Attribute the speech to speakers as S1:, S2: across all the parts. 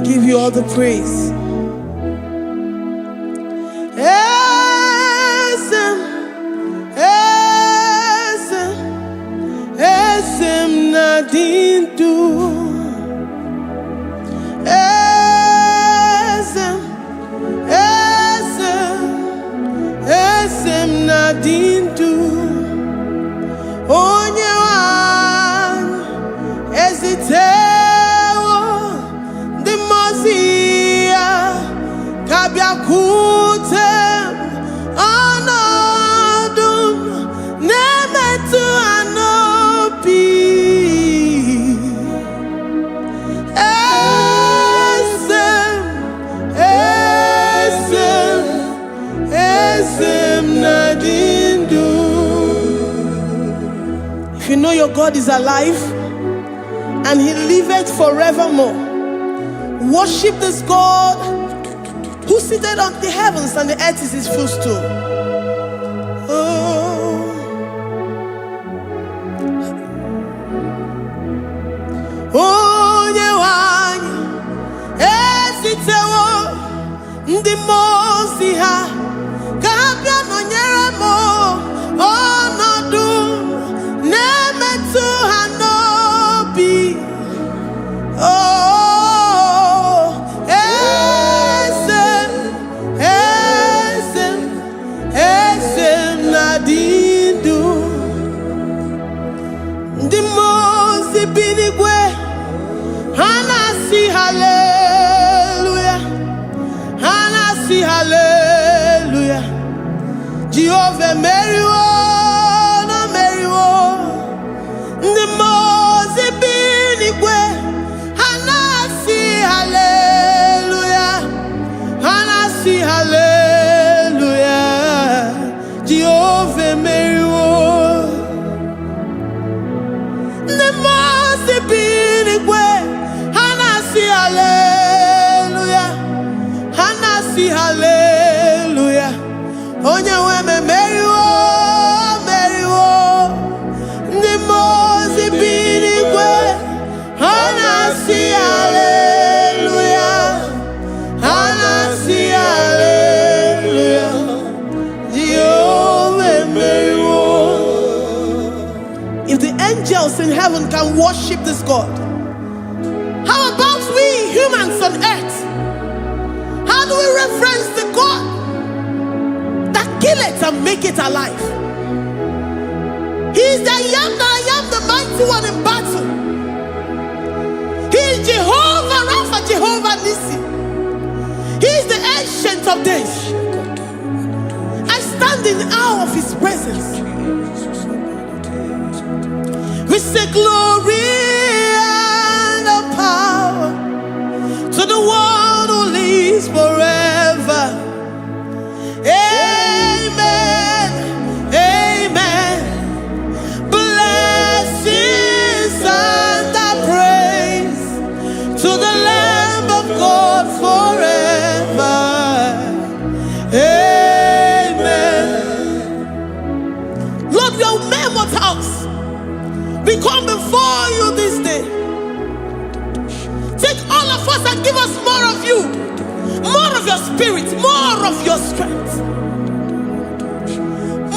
S1: Give you all the praise. Eze m, eze m, eze m na-adị ndụ. Eze m, eze m, eze m na-adị ndụ. Onye nwe anyị ezitewo ndị mmụọ ozi ya ka bịakwute m. Ọnọdụ m na-emetụ ha n'obi. Eze m, eze m, eze m na-adị ndụ. If you know your God is alive and he liveth forevermore, worship this God who seated on the heavens and the earth is his footstool. Oh. Onye nwe anyị ezitewo ndị mmụọ ozi ha ka ha bịa nọnyere m. Ọnọdụ na-emetụ ha n'obi. Oh, eze m, eze m, eze m na-adị ndụ. Ndị mmụọ ozi bi n'igwe, ha na-asị haleluya, ha na-asị haleluya. Jehova emeriwo na meriwo. Ndị mmụọ ozi bi n'igwe, ha na-asị haleluya, ha na-asị haleluya. Jehova emeriwo. Ndị mmụọ ozi bi n'igwe, ha na-asị haleluya, ha na-asị haleluya. Onye nwe m emeriwo, meriwo. Ndị mmụọ ozi bi n'igwe, ha na-asị haleluya, ha na-asị haleluya. Jehova emeriwo. If the angels in heaven can worship this God, how about we humans on earth? How do we reverence the God that kill it and make it alive? He is the I Am that I Am, the mighty one in battle. He is Jehovah Rapha, Jehovah Nissi. He is the Ancient of Days. I stand in awe of his presence. We say glory and the power to the one who lives forever. Amen. Amen. Blessings and the praise to the Lamb of God forever. Amen. Lord, we are mere mortals. We come before you this day. Take all of us and give us more of you, more of your spirit, more of your strength,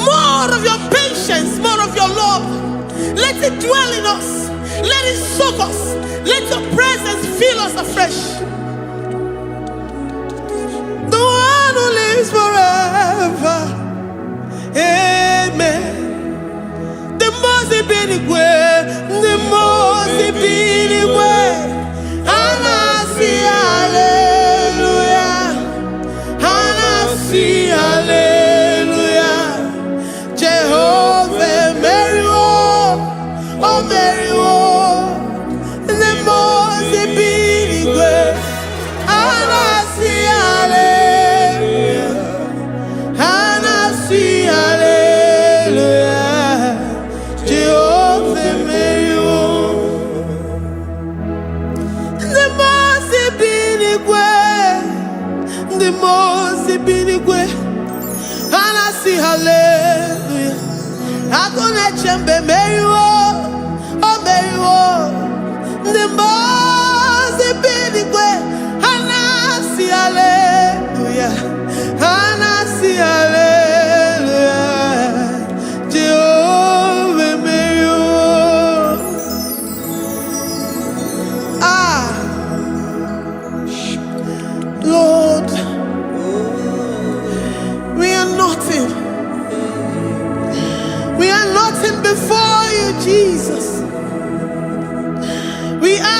S1: more of your patience, more of your love. Let it dwell in us. Let it soak us. Let your presence fill us afresh. The one who lives forever. Amen. The most n'igwe, ndị mmụọ ozi bi n'igwe, ha na-asị haleluya, ha na-asị haleluya. Jehova emeriwo, o meriwo. Ndị mmụọ ozi bi n'igwe, ha na-asị haleluya, ha na-asị haleluya. Jehova emeriwo. Ndị mmụọ ozi bi n'igwe, ndị mmụọ ozi bi n'igwe, ha na-asị haleluya. Agụ na-eche mba emeriwo, o meriwo. Ndị mmụọ ozi bi n'igwe, ha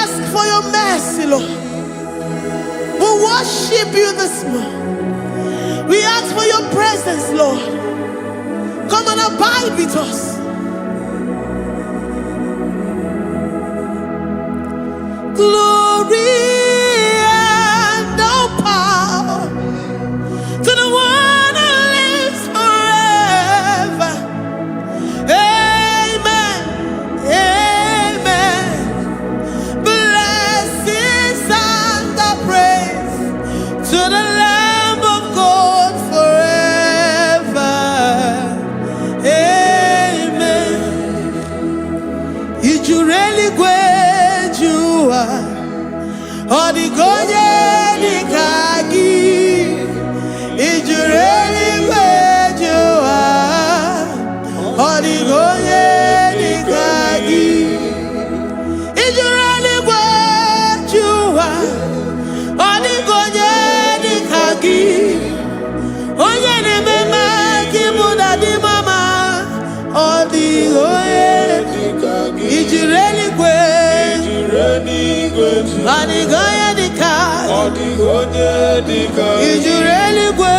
S1: ask for your mercy, Lord. We worship you this morning. We ask for your presence, Lord. Come and abide with us. Glory and all power to the one who lives forever. Amen. Amen. Blessings and the praise to the Lamb of God forever. Amen. I juru eluigwe ju ụwa, ọ dịghị onye dị ka gị. I juru eluigwe ju ụwa, ọ dịghị onye dị ka gị. I juru eluigwe ju ụwa, ọ dịghị onye dị ka gị. Onye na-eme mma ka ịbụ na dị mama, ọ dịghị onye. I juru eluigwe, ọ dịghị onye dị ka.
S2: Ọ dịghị onye dị ka
S1: I juru eluigwe,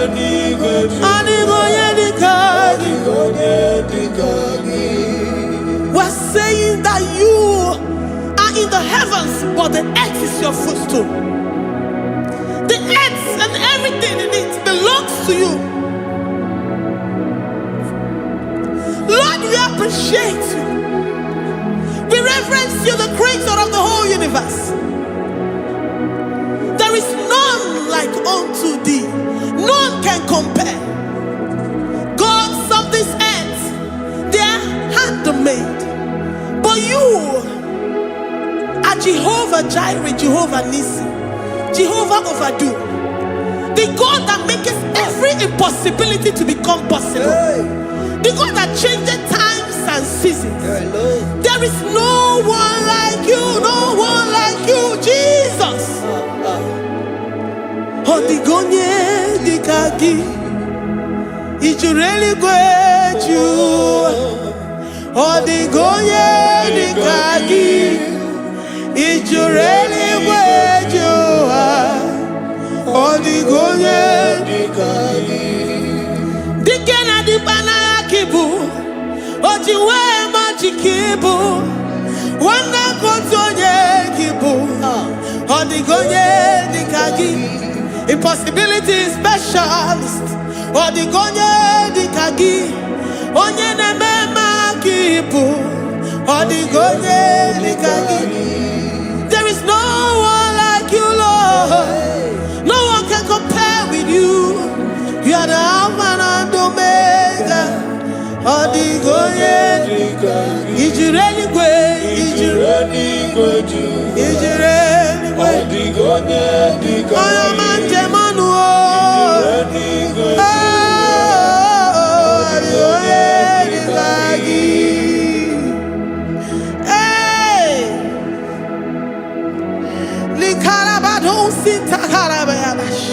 S2: eluigwe.
S1: Ọ dịghị onye dị ka.
S2: Ọ dịghị onye dị ka gị.
S1: We're saying that you are in the heavens, but the earth is your footstool. The earth and everything in it belongs to you. Lord, we appreciate you. We reverence you, the creator of the whole universe. There is none like unto thee. None can compare. Gods of this earth, they are handmade. But you are Jehovah Jireh, Jehovah Nissi, Jehovah Overdo, the God that makes every impossibility to become possible, the God that changes times and seasons. There is no one like you, no one like you, Jesus. Ọ dịghị onye dị ka gị, i juru eluigwe ju ụwa. Ọ dịghị onye dị ka gị, i juru eluigwe ju ụwa. Ọ dịghị onye.
S2: Dị ka gị.
S1: Dike na dịkpa n'agha ka ị bụ, o ji wee ma ji ka ị bụ, nwanne ka otu onye ka ị bụ. Ọ dịghị onye dị ka gị, impossibility specialist. Ọ dịghị onye dị ka gị, onye na-eme mma ka ị bụ. Ọ dịghị onye dị ka gị. There is no one like you, Lord. No one can compare with you. You are the Alpha and Omega. Ọ dịghị onye.
S2: Dị ka gị.
S1: I juru eluigwe, i juru
S2: Eluigwe ju.
S1: I juru
S2: Ọ
S1: eluigwe.
S2: dịghị onye dị ka
S1: Onye ọma
S2: gị.
S1: njem ọnụ o.
S2: Eluigwe.
S1: Oh, ọ dịghị onye dị ka gị. Hey! Likarabadosi takarabayabash.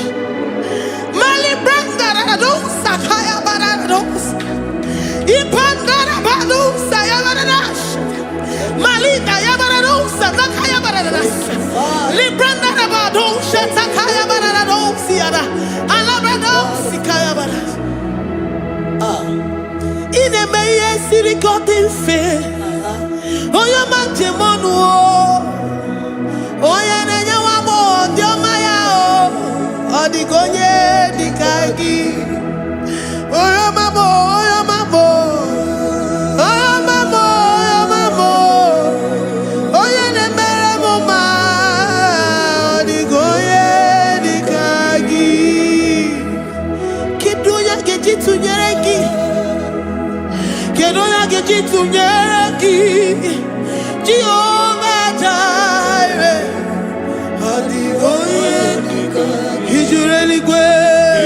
S1: Malibrandaradosa kayabarados. Ipandarabadosa yabaradas. Malika yabaradosa takayabaradas. Librandarabadosa takayabaradosi yada. Alabradosi kayabaras. Ị na-eme ihe siri ka ọ dị mfe. Onye ọma njem ọnụ o. Onye na-enye nwa agbọghọ ndị ọma ya o. Ọ dịghị onye dị ka gị. Onye ọma bụ, onye ọma bụ. Onye ọma bụ, onye ọma bụ. Onye na-emere m mma. Ọ dịghị onye dị ka gị. Kedu onye a ga-eji tụnyere gị? Kedu onye a ga-eji tụnyere gị? Jehova Jireh. Ọ dịghị onye.
S2: Dị ka gị.
S1: I juru eluigwe.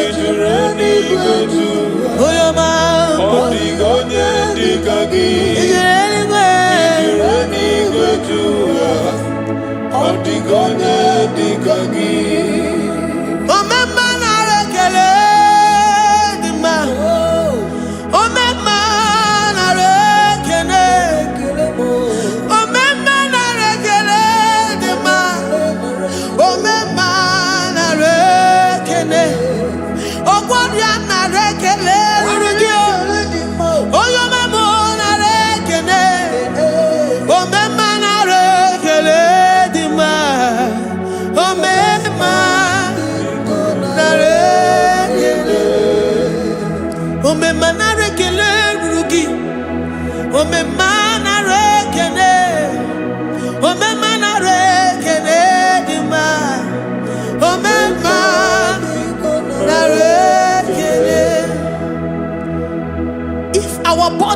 S2: I juru eluigwe ju.
S1: Onye ọma.
S2: Ọ dịghị onye dị ka gị.
S1: I juru eluigwe.
S2: Juru eluigwe ju. Ọ dịghị onye dị ka gị.
S1: Omemma nara ekele dị mma. Omemma nara ekele.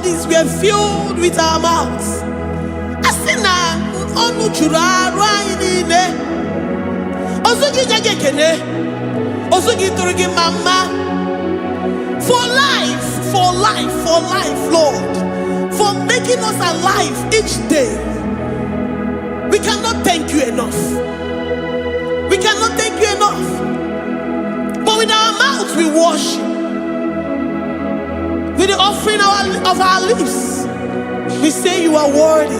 S1: bodies were filled with our mouths, a sị na ọnụ juru arụ anyị niile, ozu gị nye gị ekene, ozu gị tụrụ gị mma mma. For life, for life, for life, Lord, for making us alive each day, we cannot thank you enough. We cannot thank you enough. But with our mouths we worship. With the offering of our lips, we say you are worthy.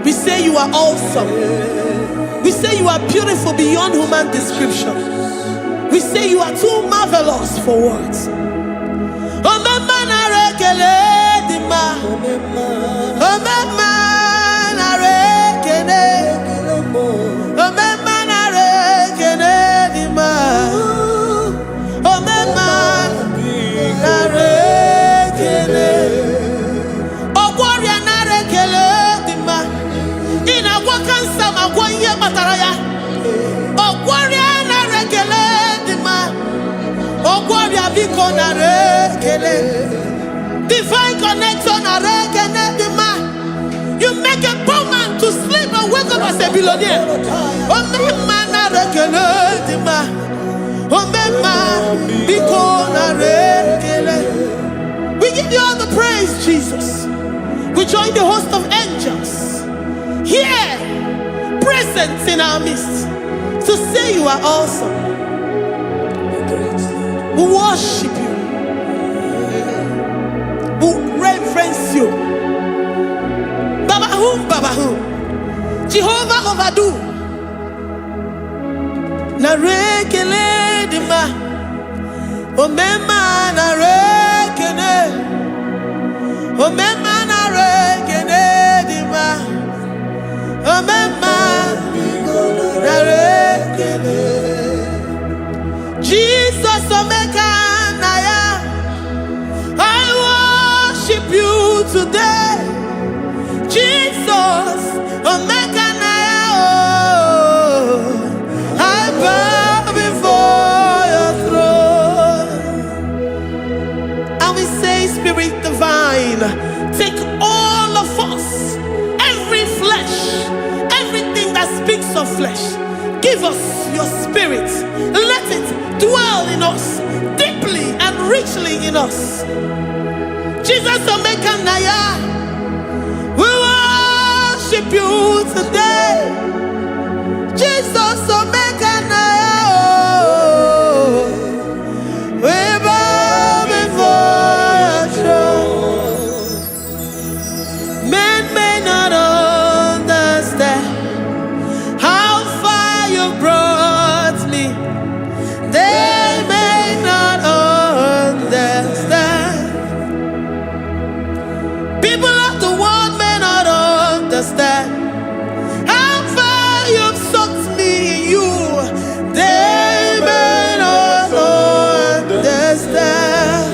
S1: We say you are awesome. We say you are beautiful beyond human description. We say you are too marvelous for words. Omemma, nara ekele dị mma. Omemma, nara ekele. Omemma, nara ekele dị mma. Omemma, nara ekele. Ọgwọ ọrịa, nara ekele dị mma. Ị na-agwọ kansa ma gwọ ihe kpatara ya. Ọgwọ ọrịa, nara ekele dị mma. Ọgwọ ọrịa, biko nara ekele. Divine connector, nara ekele dị mma. You make a poor man to sleep and wake up as a billionaire. Omemma, nara ekele dị mma. Omemma, biko nara ekele. We give you all the praise, Jesus. We join the host of angels here present in our midst to say you are awesome. We worship you. We reverence you. Baba whom, Baba whom. Jehovah overdo. Nara ekele dị mma. Omemma, nara ekele. Omemma, nara ekele dị mma. Omemma, nara ekele. Jesus Omeka Naya, I worship you today. Jesus Omeka Naya, oh, I bow before your throne. And we say, Spirit divine, take all of us, every flesh, everything that speaks of flesh. Give us your spirit. Let it dwell in us deeply and richly in us. Jesus Omeka Naya, we worship you today. Jesus Omeka Naya, oh, we bow before your throne. Men may not understand how far you brought me. They may not understand. People of the world may not understand how far you've sought me in you. They may not understand.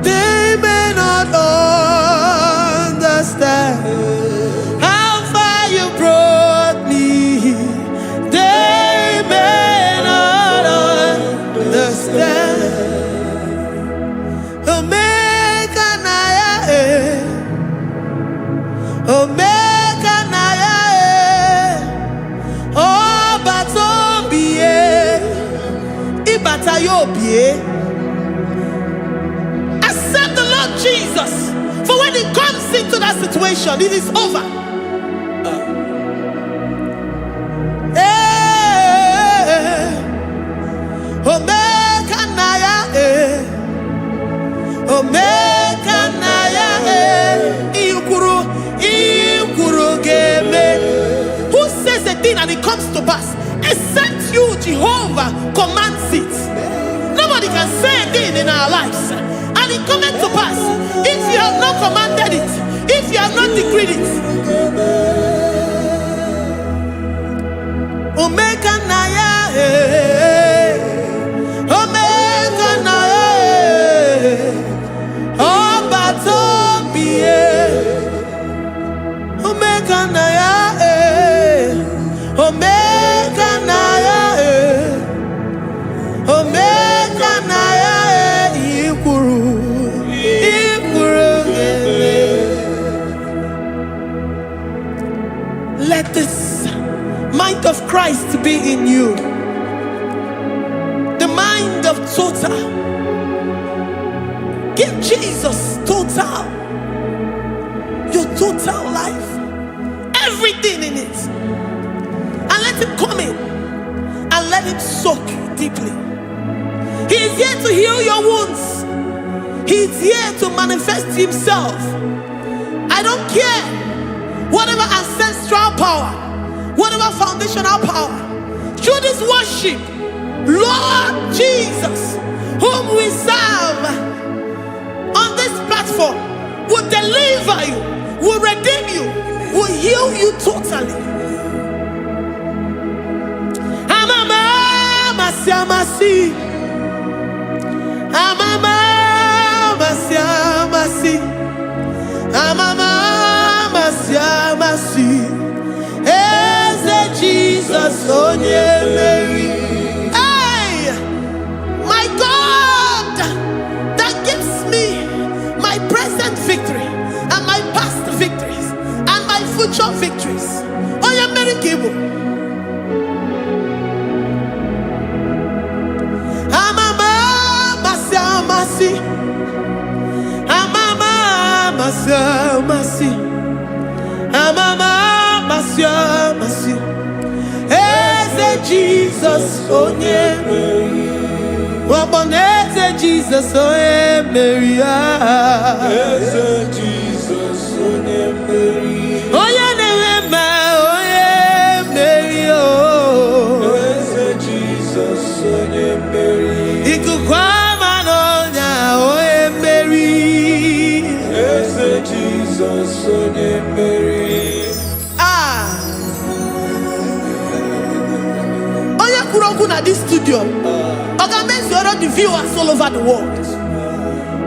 S1: They may not understand how far you brought me. They may not understand. Omega Naya, eh. Omega Naya, eh. Ọba tó ń bìí, ìbàtà yóò bìí. Accept the Lord Jesus. For when he comes into that situation, it is over. Eh, Omega Naya, eh. Omega Naya, eh. Ikwuru, ikwuru ga-eme. Who says a thing and it comes to pass? Except you, Jehovah, commands it. Nobody can say a thing in our lives and it cometh to pass if you have not commanded it, if you have not decreed it. Omega Naya, eh. Omega Naya, eh. Ọba tó bí e. Omega Naya, eh. Omega Naya, eh. Omega Naya. Christ be in you. The mind of total. Give Jesus total, your total life, everything in it. And let him come in and let him soak you deeply. He is here to heal your wounds. He is here to manifest himself. I don't care whatever ancestral power, whatever foundational power. Through this worship, Lord Jesus, whom we serve on this platform, will deliver you, will redeem you, will heal you totally. Amama, masi, amasi. Amama, masi, amasi. Amama, masi, amasi. Eze Jesus, onye mmeri. Hey, my God, that gives me my present victory and my past victories and my future victories. Onye mmeri ka ị bụ. Amama, amasị, amasị. Amama, amasị, amasị. Amama, amasị, amasị. Eze Jesus, onye mmeri. Ọgbọnọ eze Jesus, onye mmeri. Ah.
S2: Eze Jizọs onye mmeri.
S1: Onye na-enwe mma, onye mmeri. Oh.
S2: Eze Jizọs onye mmeri.
S1: Ikuku ama n'ọnya, onye mmeri.
S2: Eze Jizọs onye mmeri.
S1: Ah. Onye kwuru okwu na this studio, ọ ga-emezuoro the viewers all over the world.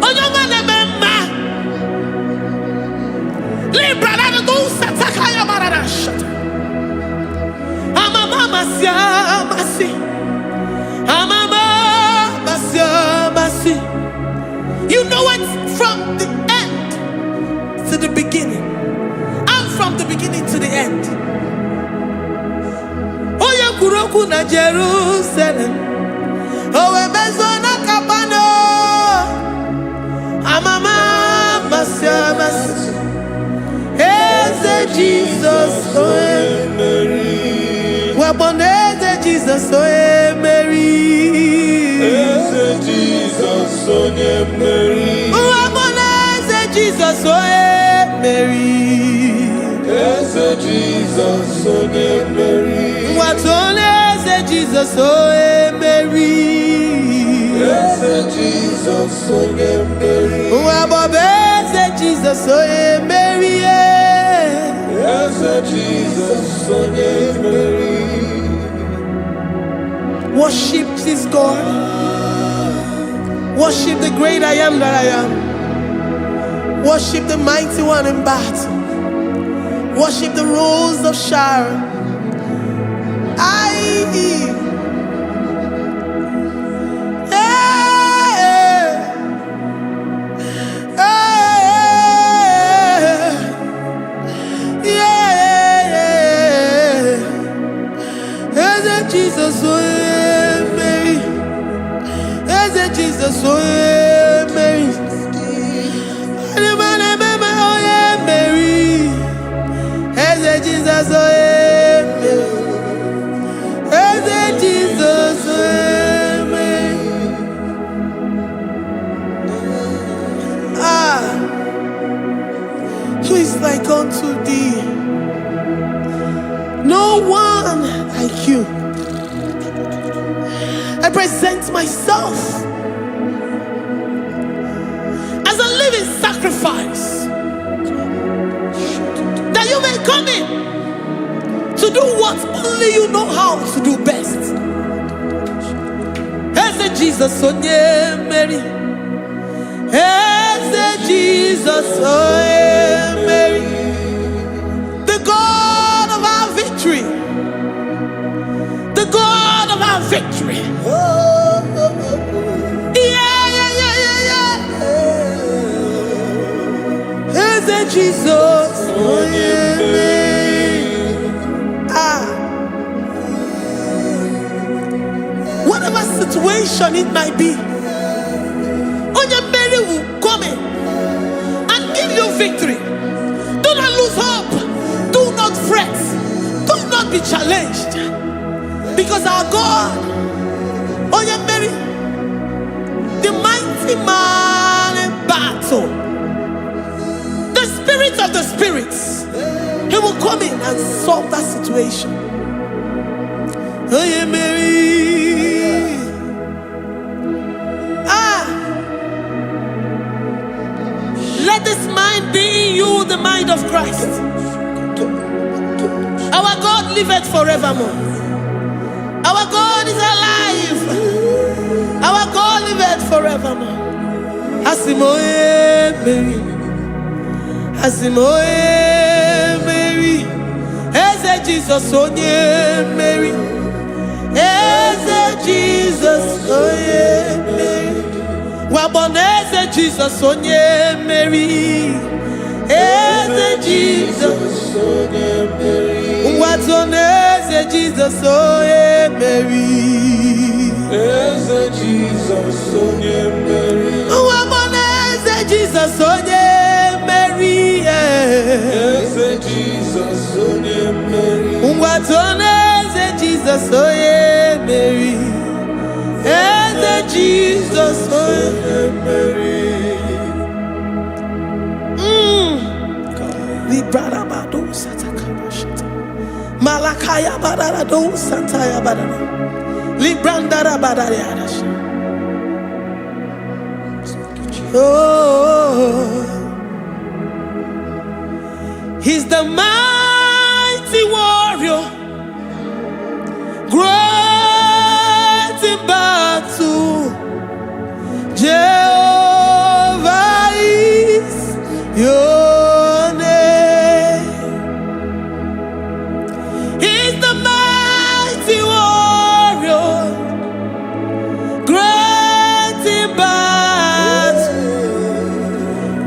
S1: Onye ọma na-eme mma. Libra na go sataka ya barara shata. Amama amasị amasị. Amama amasị amasị. You know it from the end to the beginning. And from the beginning to the end. Onye kwuru okwu na Jerusalem, o wee mezuo na Kapanọm. Amama amasị amasị. Eze Jizọs onye
S2: Mmeri.
S1: Wakpo eze Jizọs onye mmeri.
S2: Eze Jizọs onye mmeri.
S1: Wakpo eze Jizọs onye mmeri.
S2: Eze Jizọs onye mmeri.
S1: Nwatụ eze Jizọs onye mmeri.
S2: Eze Jizọs onye mmeri.
S1: Nwa eze Jizọs onye mmeri.
S2: Eze Jizọs onye mmeri.
S1: Worship this God. Worship the great I am that I am. Worship the mighty one in battle. Worship the Rose of Sharon. I. Hey, hey, yeah. Eze Jesus, onye mmeri. Eze Jesus, onye mmeri. Onye onye mmeri. Eze Jesus, onye mmeri. Eze Jesus, onye mmeri. Ah, who is like unto thee? No one like you. I present myself as a living sacrifice that you may come in to do what only you know how to do best. Eze Jesus onye mmeri. Eze Jesus onye mmeri. The God of our victory. The God of our victory. Yeah. Eze Jesus onye mmeri. Ah. situation it might be, Onye mmeri will come in and give you victory. Do not lose hope. Do not fret. Do not be challenged. Because our God, Onye mmeri, the mighty man in battle, the spirit of the spirits, he will come in and solve that situation. Onye mmeri. Ah, let this mind be in you, the mind of Christ. Our God liveth forevermore. Our God is alive. Our God liveth forevermore. Asị m onye mmeri. Asị m onye mmeri. Eze Jizọs onye mmeri. Eze Jizọs onye mmeri. Wakpo na Eze Jizọs onye mmeri. Eze Jizọs.
S2: Onye mmeri.
S1: Ngwa na Eze Jizọs onye mmeri.
S2: Eze Jizọs onye mmeri.
S1: Wakpo na Eze Jizọs onye mmeri.
S2: Eze Jizọs onye mmeri.
S1: Ngwa na Eze Jizọs onye mmeri. Eze Jizọs onye
S2: Onye mmeri.
S1: Librarabado satakabashata. Malakaya bararado santaya barara. Librandara barariadash. Oh, he's the mighty warrior, great in battle. Jehovah is your name. He's the mighty warrior, great in battle.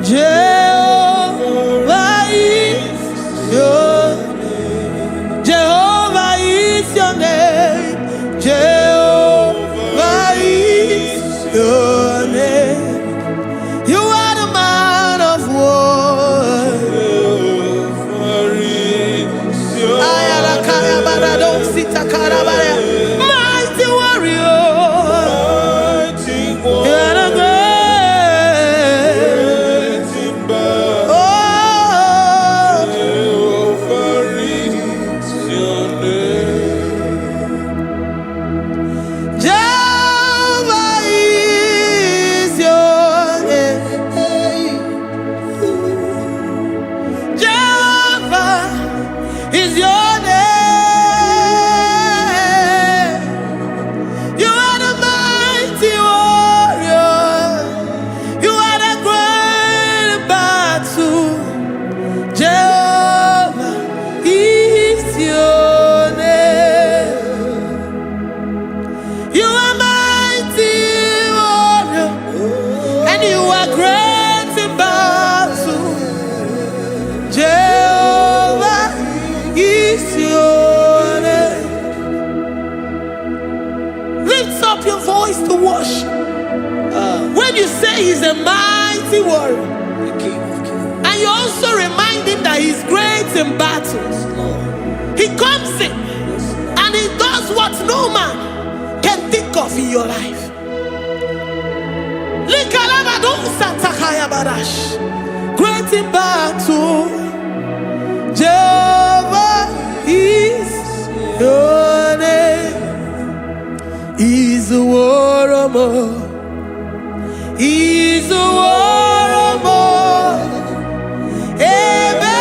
S1: Jehovah is your Jehovah is your name. Jehovah is your name. You are the man of war.
S2: Jehovah is your
S1: Ayalakaya barado sitakarabaya. Mighty warrior.
S2: Mighty
S1: You are the
S2: warrior.
S1: great.
S2: Great in battle.
S1: Oh.
S2: Jehovah is your name.
S1: Jehovah is your name. Jehovah is your name. You are the mighty warrior. You are the great battle. Jehovah is your name. You are mighty warrior, and you are great in battle. Jehovah is your name. Lift up your voice to worship. When you say he's a mighty warrior,
S2: The King of Kings.
S1: and you also remind him that he's great in battles,
S2: Lord.
S1: he comes in and he does what no man can think of in your life. Likalabadosatakayabash. Great in battle, Jehovah is your name. Is a war more. Is a war more. Ebe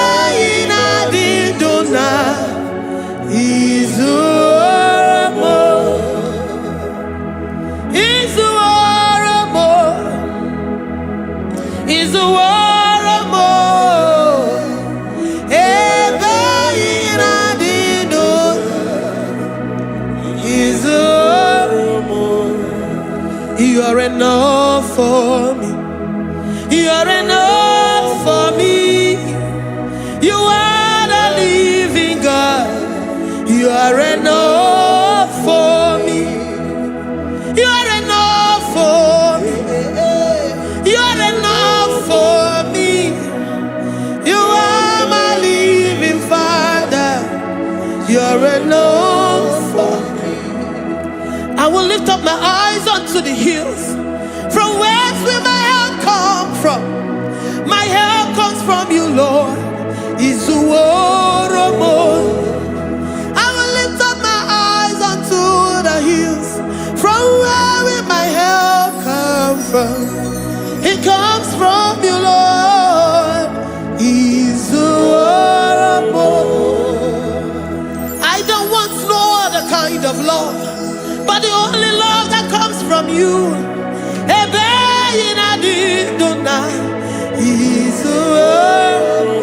S1: ị na-adị ndụ na izuomo. Izuoromo. Izuoromo. Ebe ị na-adị ndụ izuoromo. You are enough for me. You are enough for me. You are the living God. You are enough for me. You are lift up my eyes unto the hills. From whence will my help come from? My help comes from you, Lord. Izuworo. I will lift up my eyes unto the hills. From where will my help come from? It comes from you, Lord. Izuworo. I don't want no other kind of love, but the only love that comes from you. Ebe ị na-adị ndụ na Izuworo.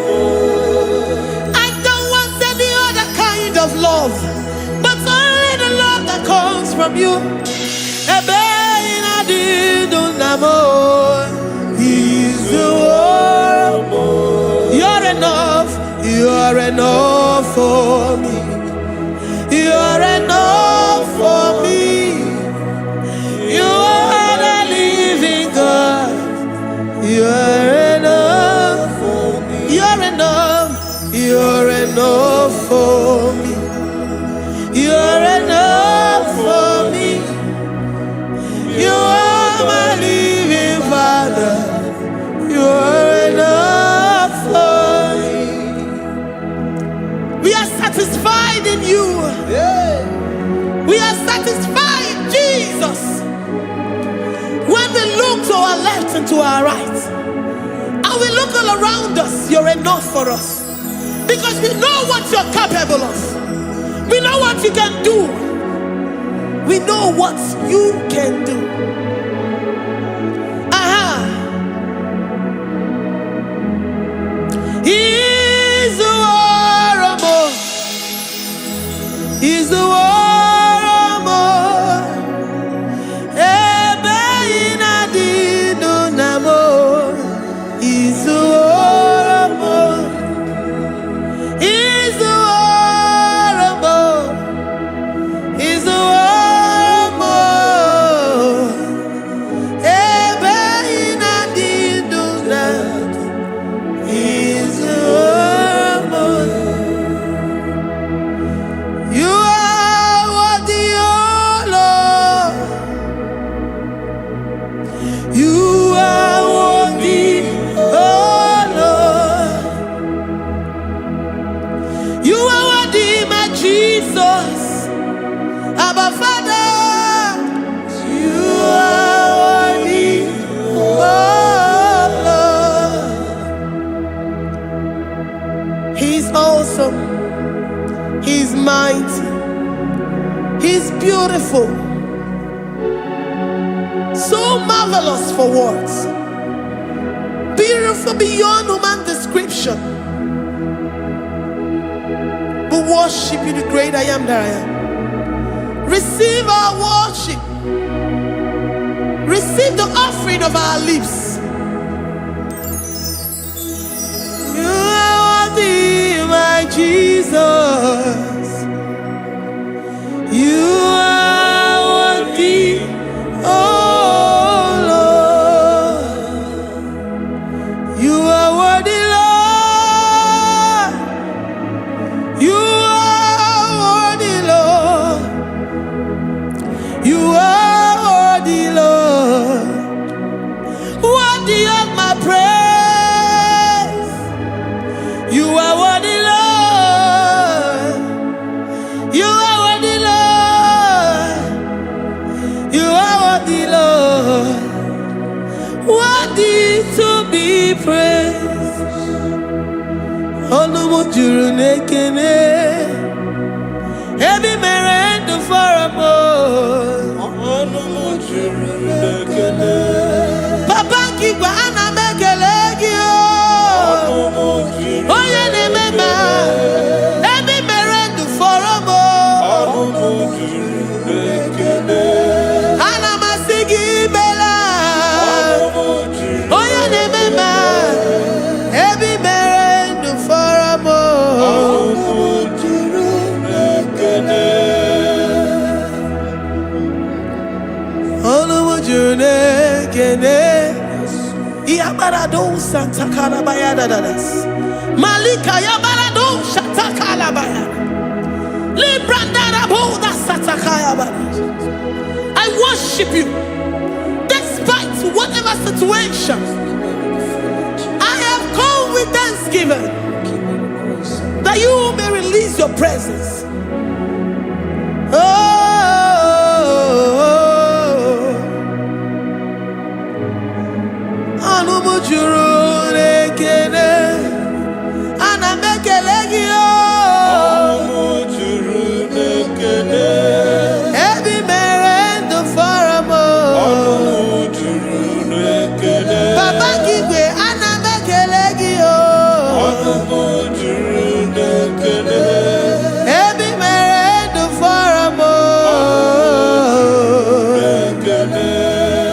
S1: I don't want any other kind of love, but only the love that comes from you. Ebe ị na-adị ndụ na mo, Izuworo. You're enough, you're enough for me. You're enough for me. You are the living God. You're enough for me. You're enough. You're enough for me. You're enough for me. You are my living Father. You are enough for me. We are satisfied in you. We are satisfied, Jesus. When we look to our left and to our right, and we look all around us, you're enough for us. Because we know what you're capable of. We know what you can do. We know what you can do. Aha. Izuworo. Izuworo. Ebe ị na-adị ndụ na mo. Izuworo. Izuworo. Izuworo. Ebe ị na-adị ndụ na Izuworo. You are worthy, O Lord. You are worthy, O Lord. You are worthy, my Jesus. Abba Father. You are worthy, O Lord. He's awesome. He's mighty. He's beautiful. So marvelous for words. Beautiful beyond human description. We worship you, the great I am that I am. Receive our worship. Receive the offering of our lips. You are worthy, my Jesus. You are worthy, oh Lord. You are worthy, Lord. You are worthy, Lord. You are worthy, Lord. Worthy of my praise. You are worthy, Lord. You are worthy, Lord. You are worthy, Lord. Worthy to be praised. Ọnụ m juru n'ekene. Ebe i mere ndụ fọrọ m.
S2: Ọnụ m juru n'ekele.
S1: Papa nke igwe, ana m ekele gị o.
S2: Ọnụ m juru
S1: Onye na-eme ma ebe i mere ndụ fọrọ m.
S2: Ọnụ m juru n'ekele.
S1: Ana m asị gị imela.
S2: Ọnụ m juru
S1: Onye na-eme ma ebe i mere ndụ fọrọ m.
S2: Ọnụ m juru n'ekele.
S1: Ọnụ m juru n'ekele. Yabarado santakalabaya dadadas. Malika yabarado shatakalabaya. Librandaraboda satakaya. I worship you despite whatever situation. I have come with thanksgiving that you may release your presence. Oh, ọnụ m juru n'ekele, ana m ekele gị o.
S2: Ọnụ m juru n'ekele.
S1: Ebe i mere ndụ fọrọ m o.
S2: Ọnụ m juru n'ekele.
S1: Papa gị igwe, ana m ekele gị o.
S2: Ọnụ m juru n'ekele.
S1: Ebe i mere ndụ fọrọ m o.
S2: N'ekele.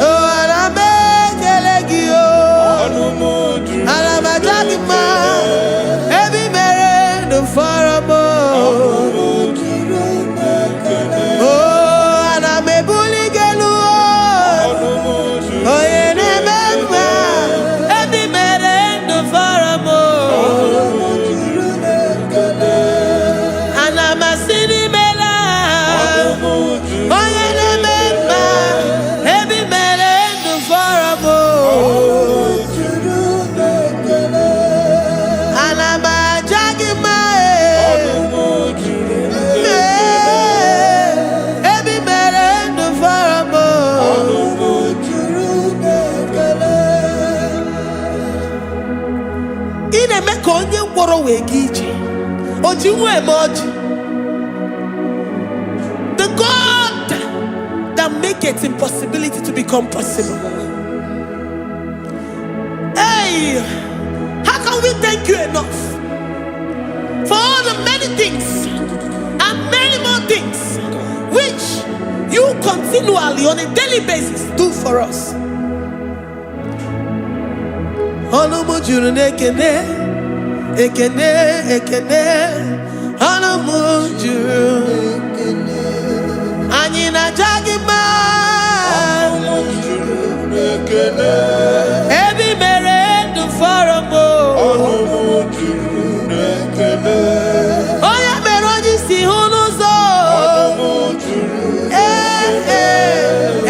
S1: Oh, ana m ekele gị o.
S2: Ọnụ m juru
S1: Ana m aja gị mma. Ebe i mere ndụ fọrọ m o.
S2: Ọnụ m juru n'ekele.
S1: Oh, ana m ebuli gị elu o.
S2: Ọnụ m juru
S1: Onye na-eme mma, ebe i mere ndụ fọrọ m o.
S2: Ọnụ m juru n'ekele.
S1: Ana m asị n'imela.
S2: Ọnụ m juru
S1: Onye na-eme mma, ebe i mere ndụ fọrọ m o.
S2: Juru n'ekele.
S1: Ana m aja gị mma e.
S2: Ọnụ m juru
S1: Ee, ebe i mere ndụ fọrọ m o.
S2: Ọnụ m juru n'ekele.
S1: Ị na-eme ka onye ngwọrọ wee gaa ije, o ji nwa eme ọjị. The God that maketh impossibility to become possible. Hey, how can we thank you enough for all the many things and many more things which you continually on a daily basis do for us? Ọnụ m juru n'ekene, ekene, ekene. Ọnụ m juru. Anyị na-aja gị mma.
S2: Ọnụ m juru n'ekele.
S1: Ebe i mere ndụ fọrọ m o.
S2: Ọnụ m juru n'ekele.
S1: Onye mere onye isi hụ n'ụzọ.
S2: Ọnụ m juru
S1: Ee, ee,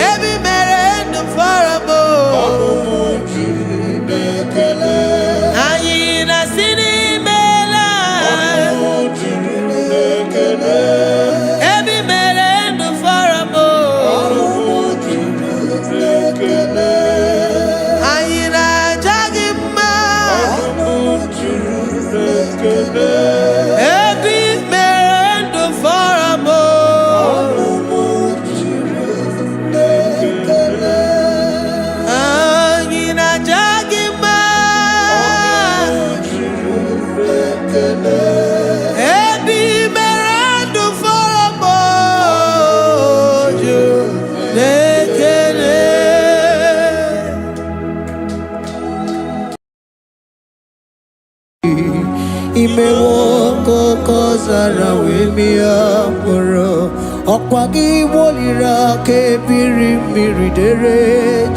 S1: ebe i mere ndụ fọrọ m o.
S2: Ọnụ m juru n'ekele.
S1: Anyị na-asị n'imela.
S2: Ọnụ m juru n'ekele.
S1: Ebe i mere ndụ fọrọ m o.
S2: Ọnụ m juru n'ekele.
S1: Anyị na-aja gị mma.
S2: Ọnụ m juru n'ekele.
S1: Ebe i mere ndụ fọrọ m o.
S2: Ọnụ m juru n'ekele.
S1: Anyị na-aja gị mma.
S2: Ọnụ m juru n'ekele.
S1: Ebe i mere ndụ fọrọ m o. Juru n'ekele.
S3: Imewo ka oke ọzara wee mịa mkpụrụ, ọkwa gị woliri aka ebiri mmiri dere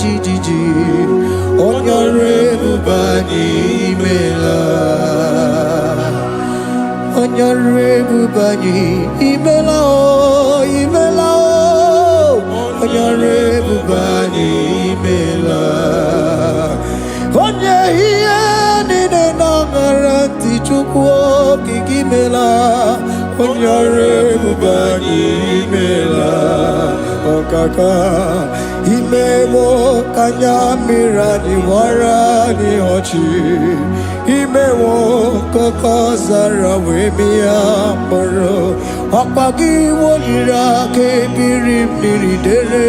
S3: jijiji. Onye ọrụ ebube anyị, imela. Onye ọrụ ebube anyị, imela o, imela o. Onye ọrụ ebube anyị, imela. Onye ihe niile na-aṅara ntị, Chukwu okike, imela. Onye ọrụ ebube anyị, imela. Ọkaka imewo ka anya mmiri anyị wara anyị ọchị, imewo ka oke ọzara wee mịa mkpụrụ, ọkpa gị woliri aka ebiri mmiri dere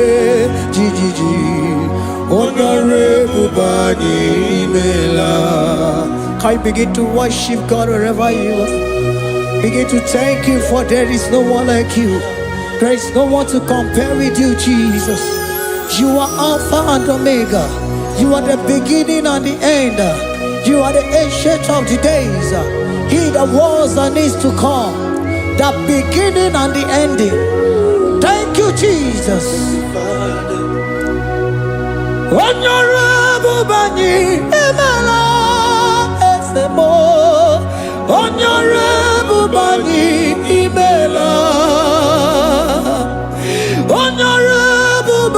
S3: jijiji. Onye ọrụ ebube anyị, imela. Can you begin to worship God wherever you are? Begin to thank Him, for there is no one like you. There is no one to compare with you, Jesus. You are Alpha and Omega. You are the beginning and the end. You are the Ancient of the Days. He that was and is to come. The beginning and the ending. Thank you, Jesus. Onye ọrụ ebube anyị, imela. Eze m, onye ọrụ ebube anyị, imela. Onye ọrụ ebube.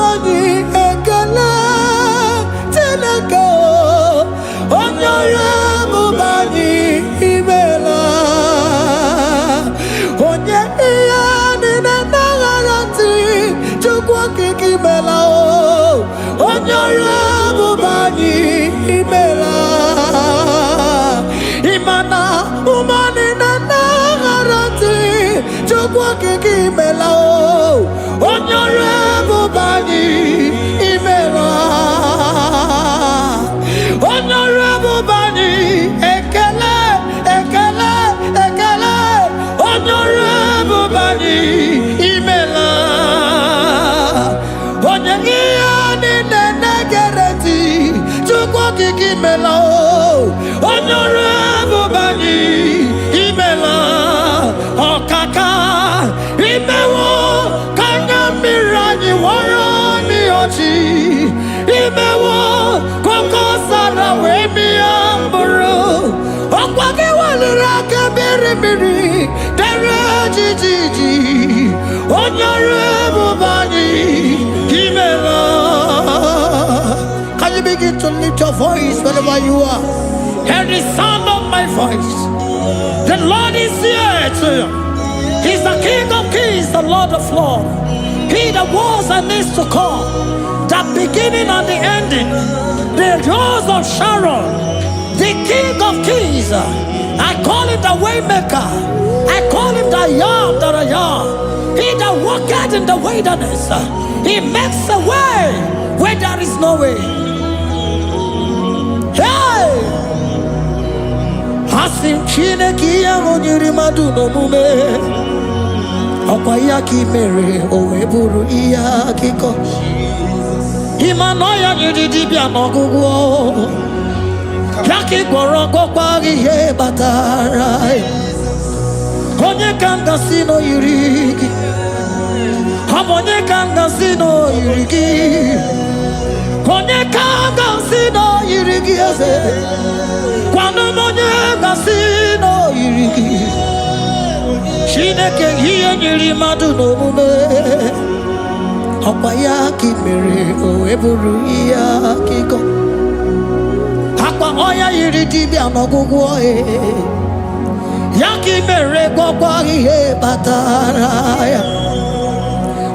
S3: imela o, onye ọrụ ebube anyị imela, onye ọrụ ebube anyị, ekele, ekele, ekele, onye ọrụ ebube anyị imela, onye ihe niile na-egere ntị, Chukwu Okike imela o, onye ọrụ ebube anyị imela, ọkaka imewo ka anya mmiri anyị wara ọchị, imewo ka oke ọzara wee mịa mkpụrụ, ọkwa gị weliri aka mmiri mmiri dere jijiji, onye ọrụ ebube anyị imela. Can you begin to lift your voice wherever you are? Hear the sound of my voice. The Lord is here to you. He's the King of Kings, the Lord of Lords. He that was and is to come, the beginning and the ending, the Rose of Sharon, the King of Kings. I call him the Waymaker. I call him the I Am that I Am. He that walketh in the wilderness. He makes a way where there is no way. Hey! Asị m Chineke, ihe ahụ nyere mmadụ n'omume, ọkwa ya ka ị mere o wee bụrụ ihe akụkọ. Ịma na ọya nyere dibịa n'ọgwụgwọ ya ka ị gwọrọ, gwọkwa ihe kpatara ya. Onye ka m gasị na o yiri gị? Ọ bụ onye ka m gasị na o yiri gị? Onye ka m gasị na o yiri gị, eze? Gwanụ m onye gasị na o yiri gị. Chineke, ihe nyere mmadụ n'omume, ọkwa ya ka ị mere o wee bụrụ ihe akụkọ. Akwa ọya yiri dibịa n'ọgwụgwọ ya ka ị mere gwọkwa ihe kpatara ya.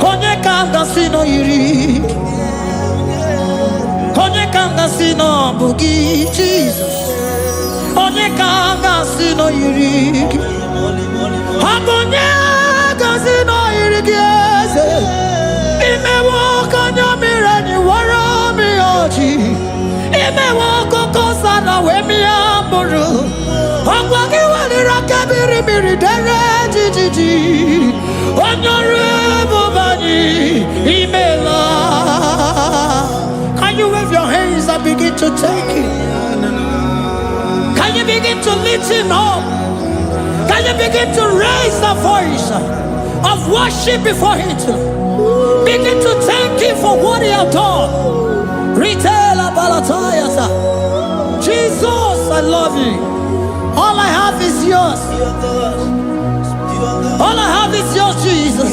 S3: Onye ka m gasị na o yiri gị? Onye ka m gasị na ọ bụ gị, Jizọs? Onye ka m gasị na o yiri gị? Ọ bụ onye gasị na o yiri gị, eze? Imewo ka anya mmiri anyị wara mmiri ọchị, imewo akụkọ sara wee mịa mkpụrụ, ọkwa gị weliri aka mmiri mmiri dere jijiji, onye ọrụ ebube anyị imela. Can you wave your hands and begin to thank him? Can you begin to lift him up? Can you begin to raise the voice of worship before him? Begin to thank him for what he has done. Retailer Balatayasa. Jesus, I love you. All I have is yours. All I have is yours, Jesus.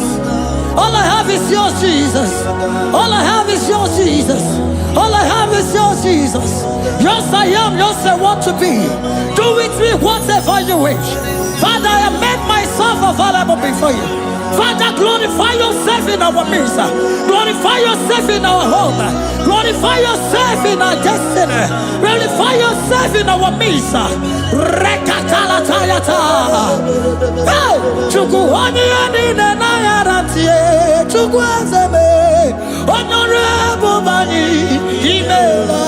S3: All I have is yours, Jesus. All I have is yours, Jesus. All I have is yours, Jesus. Yours I am, yours I want to be. Do with me whatever you wish. Father, I have made myself available before you. Father, glorify yourself in our midst. Glorify yourself in our home. Glorify yourself in our destiny. Glorify yourself in our midst. Rekatalatayata. Hey! Chukwu onye ya niile na-aghara ntị, Chukwu eze m, onye ọrụ ebube anyị imela,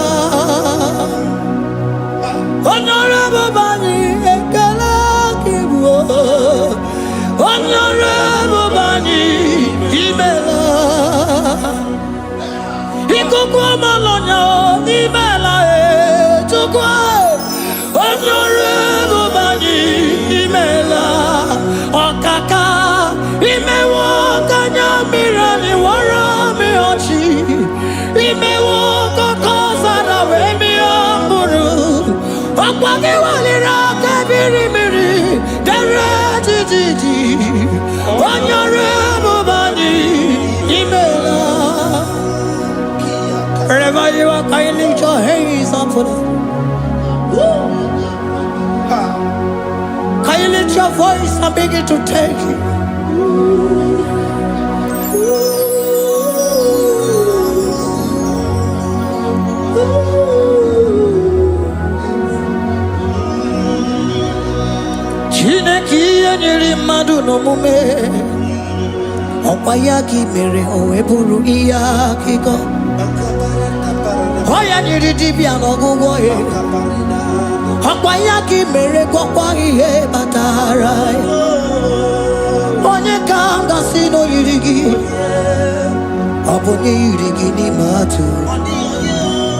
S3: onye ọrụ ebube anyị, ekele gị bụ onye ọrụ ebube anyị imela, ikuku ọmalọnya imela e, Chukwu onye ọrụ ebube anyị imela, ọkaka imewo ka anya mmiri anyị wara mmiri ọchị, imewo kọkọ zara wee mịa mkpụrụ, ọkwa gị weliri aka biri mmiri dere jijiji, onye ọrụ ebube anyị imela. Wherever you are, can you lift your hands up for them? Can you lift your voice and begin to thank him? Chineke, ihe nyere mmadụ n'omume. Ọkwa ya gị mere o wee bụrụ ihe akụkọ. Ọ ya nyere dibịa n'ọgwụgwọ ya. Ọkwa ya gị mere gwọkwa ihe kpatara ya. Onye ka m gasị na o yiri gị? Ọ bụ onye yiri gị n'ime atụ.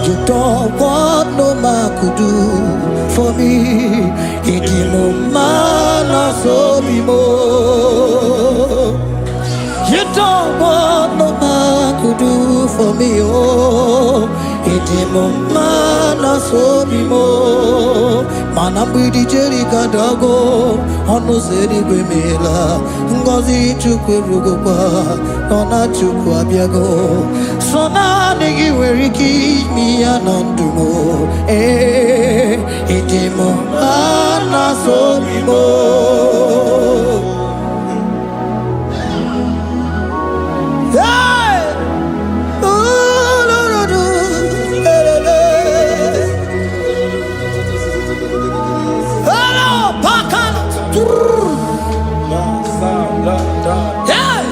S3: You don't want no man could do for me. Ịdị m mma na sobi m. You don't want no man could do for me. Oh, ịdị m mma na sobi m. Mana mgbidi Jeriko adago, ọnụ ụzọ eluigwe meela. Ngọzi Chukwu erugokwa, nọ na Chukwu abịago. Sọ naanị gị nwere ike ime ya na ndụ m. Ee, ịdị m mma na sobi m. Hey! Ooh, do, do, do. Eh, eh, eh. Hello, Pakala.
S2: La sa la da
S3: Hey!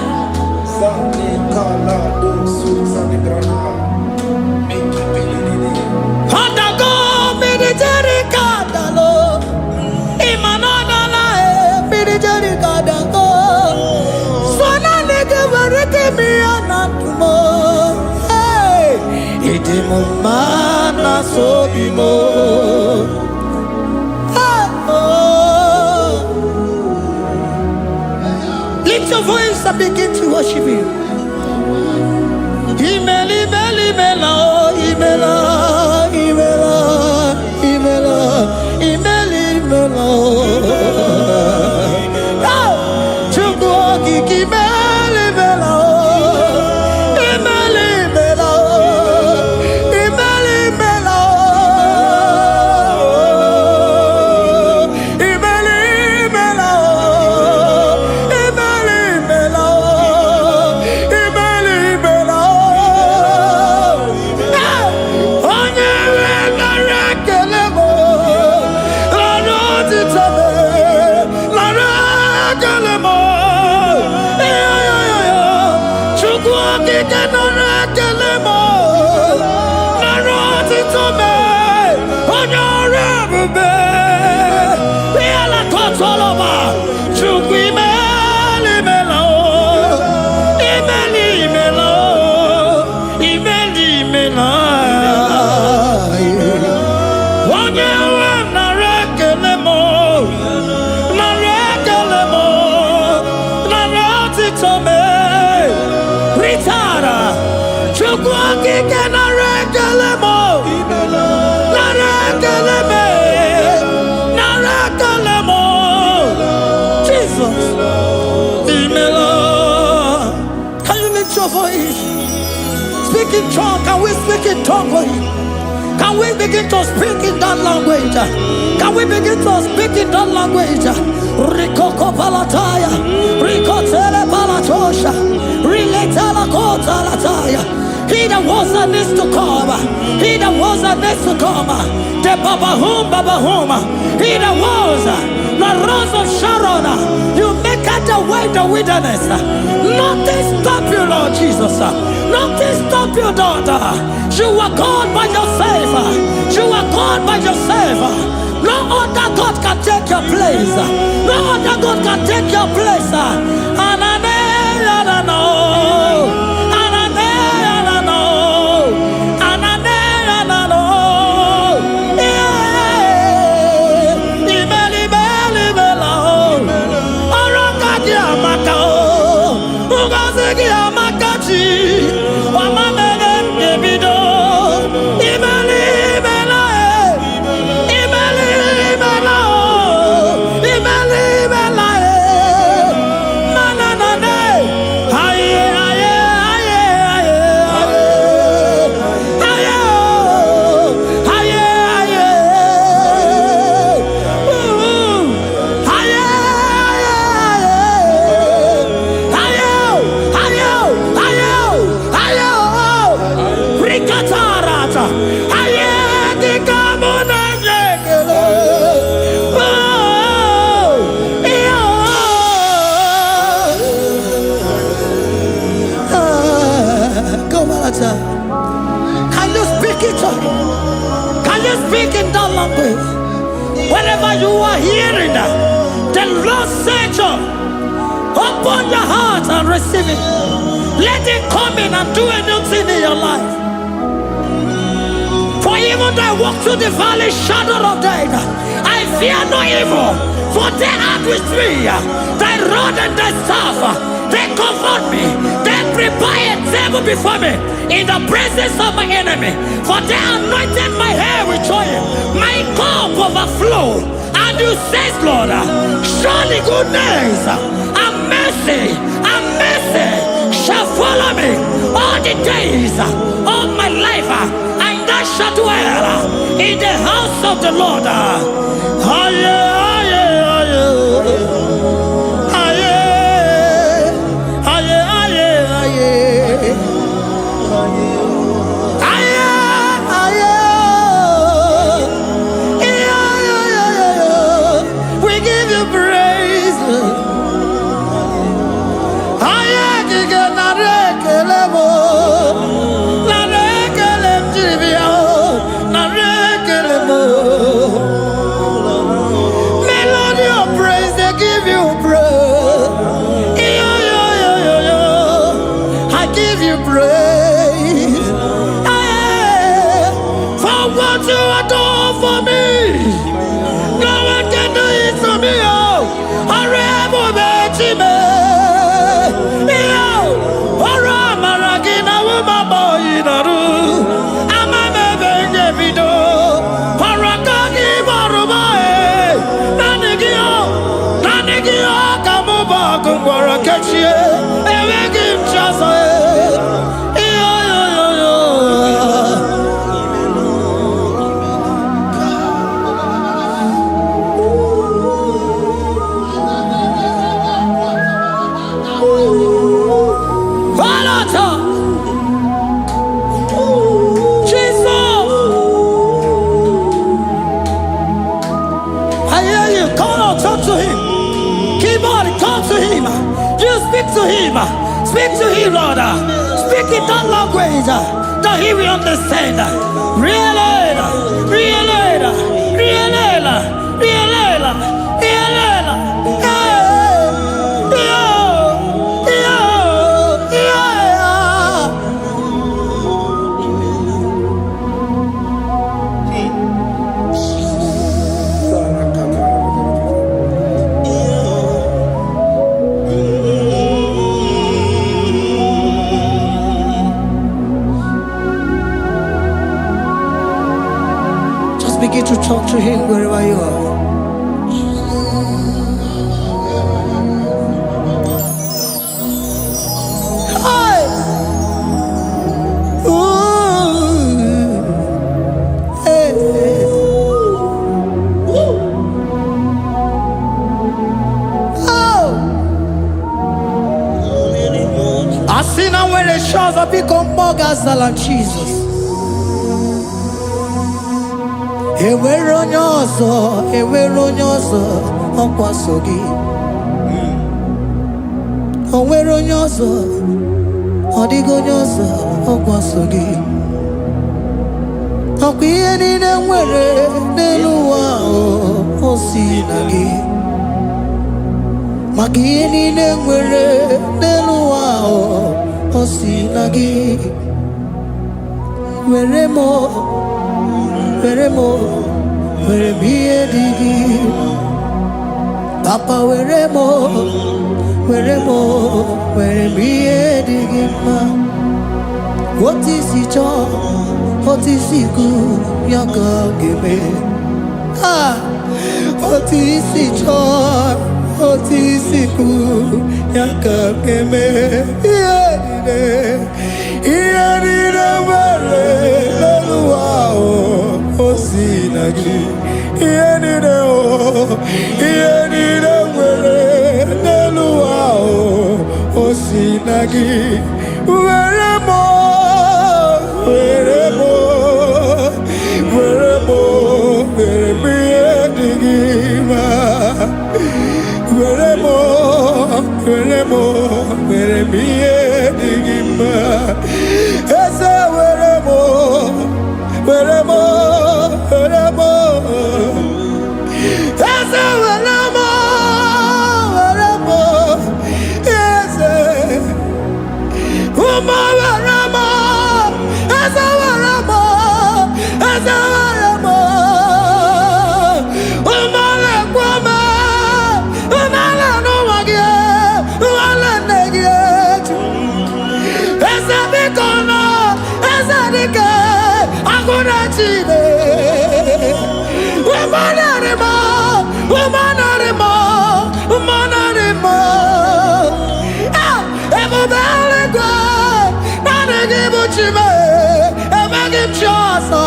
S2: sa ni ka la do su sa ni grana mi ki pi li li li.
S3: Ọdago mmiri Jeriko adalo. Ịma na ọ dala e, mmiri Jeriko adago. So naanị gị nwere ike ime ya na ndụ m. Hey! Ịdị m mma na sobi m. Hey! Oh. Lift your voice and begin to worship Him. Imela, imela, imela, oh, imela, imela, imela, imela, imela, oh. Oh, Chukwu okike imela, imela, oh. Imela, imela, oh. Imela, imela, oh. Imela, imela, oh. Imela, imela, oh. Imela, imela, oh. Eh, onye nwe nara ekele m, nara otito m, nara ekele m. Eh, Chukwu okike nara ekele m, nara otito m, onye ọrụ ebube. Ihe lakọtọrọ m, Chukwu imela, imela, oh. Imela, imela, oh. Imela, imela. Onye nwe m nara ekele m, nara ekele m, nara otito m. Ritara, Chukwu okike nara ekele m, nara ekele m, nara ekele m. Jesus, imela. Can you lift your voice? Speak in tongue. Can we speak in tongue for him? Can we begin to speak in that language? Can we begin to speak in that language? Rikoko palataya, rikotele palatosha, riletela kotalataya. He that was and is to come, he that was and is to come, the Babahum Babahum, he that was, the Rose of Sharon, you make out the way the wilderness. Nothing stop you, Lord Jesus. Nothing stop you, daughter. You are God by yourself. You are God by yourself. No other God can take your place. No other God can take your place. Anane, anano. Anane, anano. Anane, anano. Yeah. Imeli, imeli, imela, oh. Ọrụ aka gị amaka, oh. Ngọzi gị amaka chi. Ọma mere m ga-ebido. Imeli, imela, eh. Imeli, imela, oh. Imeli, imela, eh. Lord said, open your heart and receive it. Let it come in and do a new thing in your life. For even though I walk through the valley shadow of death, I fear no evil. For they are with me. Thy rod and thy staff, they comfort me. They prepare a table before me in the presence of my enemy. For they anointed my head with oil. My cup overflow. And you say, Lord, surely goodness and mercy shall follow me all the days of my life, and I shall dwell in the house of the Lord. Aye, aye, aye. Aye, aye, aye, aye. Aye, aye. Yeah, yeah, yeah, yeah. We give you praise. Aye, kike nara ekele m o. Nara ekele m jiri bịa o. Nara ekele m o. Melody of praise, they give you praise. Yo, yo, yo, yo, yo. I give you praise. Hey, for what you have done for me. No one can do it for me. Oh, Ọrẹ chi me. Yo, ọrọ amara gị na wụma bọyị nọrụ. Ama m ebe m ga-ebido. Ọrụ aka gị bọrụ m e. Naanị gị o, naanị gị o ka mụ bụ ọgụ ngwọrọ kechie. Enweghị m chi ọzọ e. Yo, yo, yo, yo. Falata! Jesus! I hear you. Call out, talk to him. Keep on, talk to him. You speak to him. Speak to him, Lord. Speak in that language that he will understand. Really, really, really, really, really. Hey, yo, yo, yeah. Just begin to talk to him wherever you are. Hey! Ooh. Hey. Oh! Asị na nwere chi ọzọ, biko mmụọ ga-azala Jizọs. Enwere onye ọzọ, enwere onye ọzọ, ọkwa so gị. O nwere onye ọzọ, ọ dịghị onye ọzọ, ọkwa so gị. Ọkwa ihe niile m nwere n'elu ụwa ahụ, o si na gị. Maka ihe niile m nwere n'elu ụwa ahụ, o si na gị. Were m, o, were m, o, were m ihe dị gị. Papa were m, o, were m, o, were m ihe dị gị mma. Otu isi chọọ, otu isi kwu, ya ka ọ ga-eme. Ah! Otu isi chọọ, otu isi kwu, ya ka ọ ga-eme. Ihe niile,
S2: Ihe niile nwere n'elu ụwa ahụ, o si na gị. Ihe niile o, ihe niile nwere n'elu ụwa ahụ, o si na gị. Were m, o, were m, o, were m, o, were m ihe dị gị mma. Were m, o, were m, o, were m ihe dị gị mma. Eze were m, o, were m, o, were m, o. Eze were m, o,
S3: Chineke. Umanarimo, umanarimo, umanarimo. Ah, ebube eluigwe, naanị gị bụ Chi m, enweghị m chi ọzọ.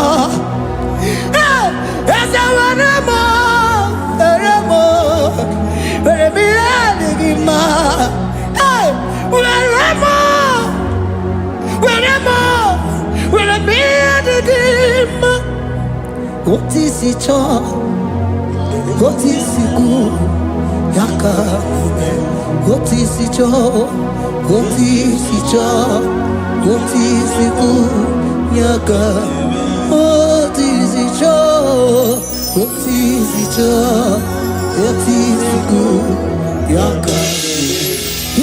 S3: Eh, eze were m, were m, were m ihe dị gị mma. Eh, were m, were m, were m ihe dị gị mma. Otu i si chọọ, otu i si kwu, ya ka eme. Otu i si chọọ, otu i si chọọ, otu i si kwu, ya ka. Otu i si chọọ, otu i si chọọ, otu i si kwu, ya ka.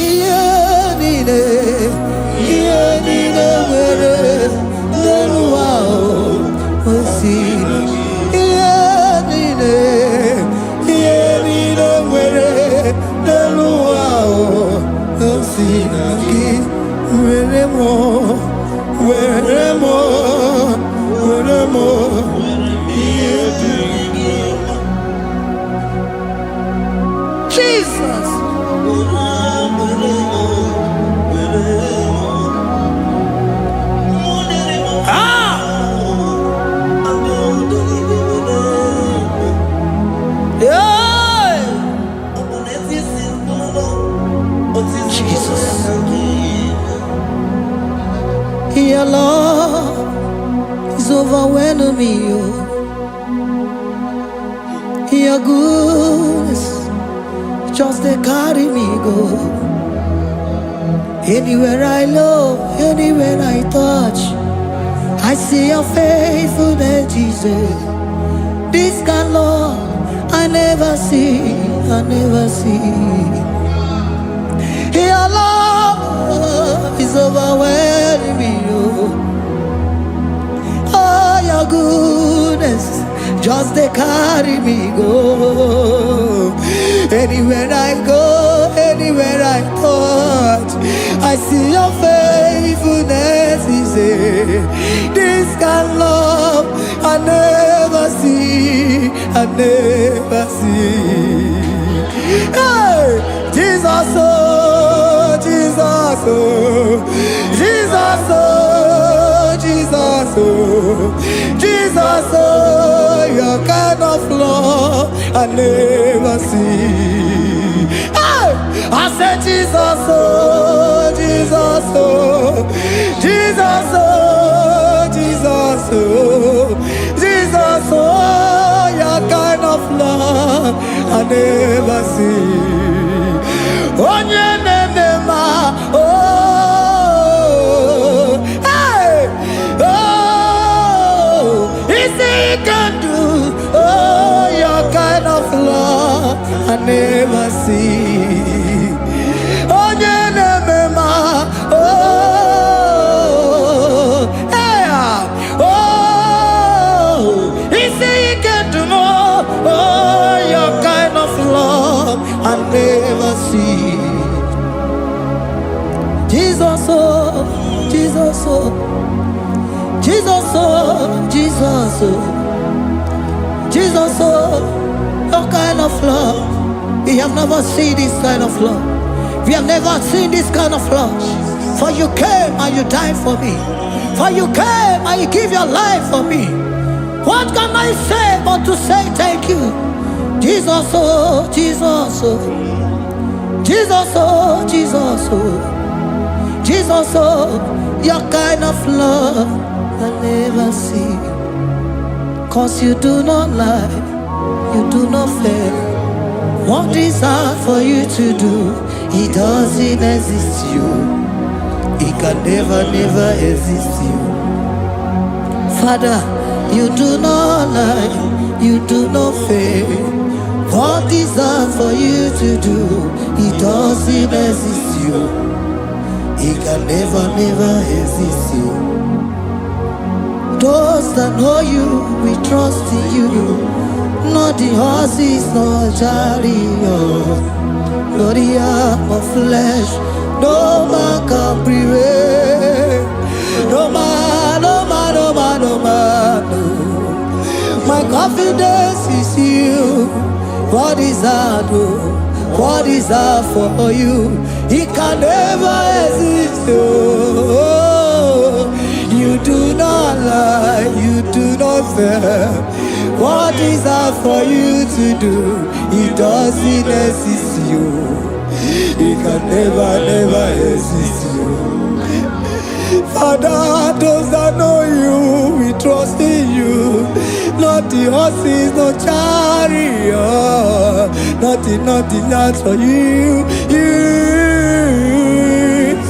S3: Ihe niile, ihe niile nwere n'elu ahụ o si. Ihe niile, ihe niile nwere n'elu ahụ o si na gị. Were m, were m, were m ihe dị gị mma.
S1: Jesus. Ah! Yeah! Jesus.
S3: Your love is overwhelming me. Oh. Your goodness just dey carry me go. Anywhere I look, anywhere I touch, I see your faithfulness, Jesus. This kind love I never see, I never see. Your love is overwhelming me. Oh, oh your goodness just dey carry me go. Anywhere I go, anywhere I touch, I see your faithfulness. Is this kind love I never see, I never see. Hey, Jesus, oh, Jesus, oh, Jesus, oh, Jesus, oh, Jesus, oh, your kind of love I never see. Hey, I said, Jesus, oh, Jesus, oh, Jesus, oh, Jesus, oh, Jesus, oh, your kind of love I never see. Onye na-eme mma, oh, hey, oh, isi ike ndụ, oh, your kind of love I never see. Onye na-eme mma, oh, hey, oh, isi ike ndụ m, oh, your kind of love I never see. Jesus, oh, Jesus, oh, Jesus, oh, Jesus, oh, Jesus, oh, your kind of love. We have never seen this kind of love. We have never seen this kind of love. For you came and you died for me. For you came and you give your life for me. What can I say but to say thank you? Jesus, oh, Jesus, oh, Jesus, oh, Jesus, oh, Jesus, oh, your kind of love I never see. 'Cause you do not lie, you do not fail. What is hard for you to do, it doesn't exist you. It can never, never exist you. Father, you do not lie, you do not fail. What is hard for you to do, it doesn't exist you. It can never, never exist you. Those that know you, we trust in you. Not the horses, nor chariot, nor the arm of flesh. No man can prevail. No man, no man, no man, no man, no. What is that? Oh? What is that for you? It can never exist. Oh, you do not lie, you do not fail. What is that for you to do? It doesn't exist. You. It can never, never exist. You. Father, those that know you, we trust in you. Not the horses, no chariot, nothing, nothing, not for you. You,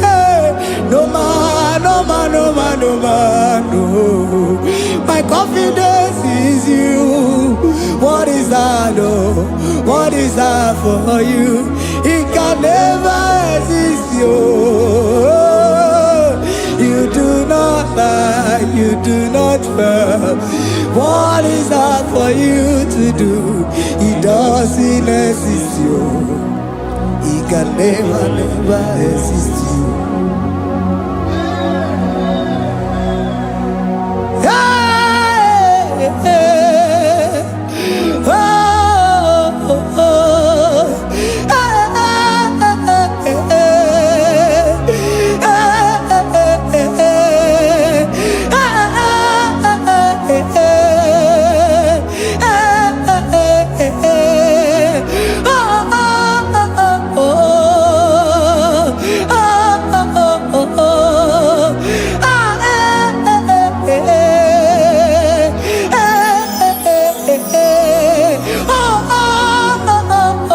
S3: hey. No man, no man, no man, no man, no. My confidence is you. What is that? Oh, what is that for you? It can never exist, you. You do not lie, you do not fail. What is that for you to do? It doesn't exist, you. It can never, never exist, you. Hey, hey, oh, oh, oh. Hey, hey, hey, hey, oh, oh, oh, oh, oh, oh, ah, eh, eh, eh, eh, eh, eh, oh, oh, oh, oh,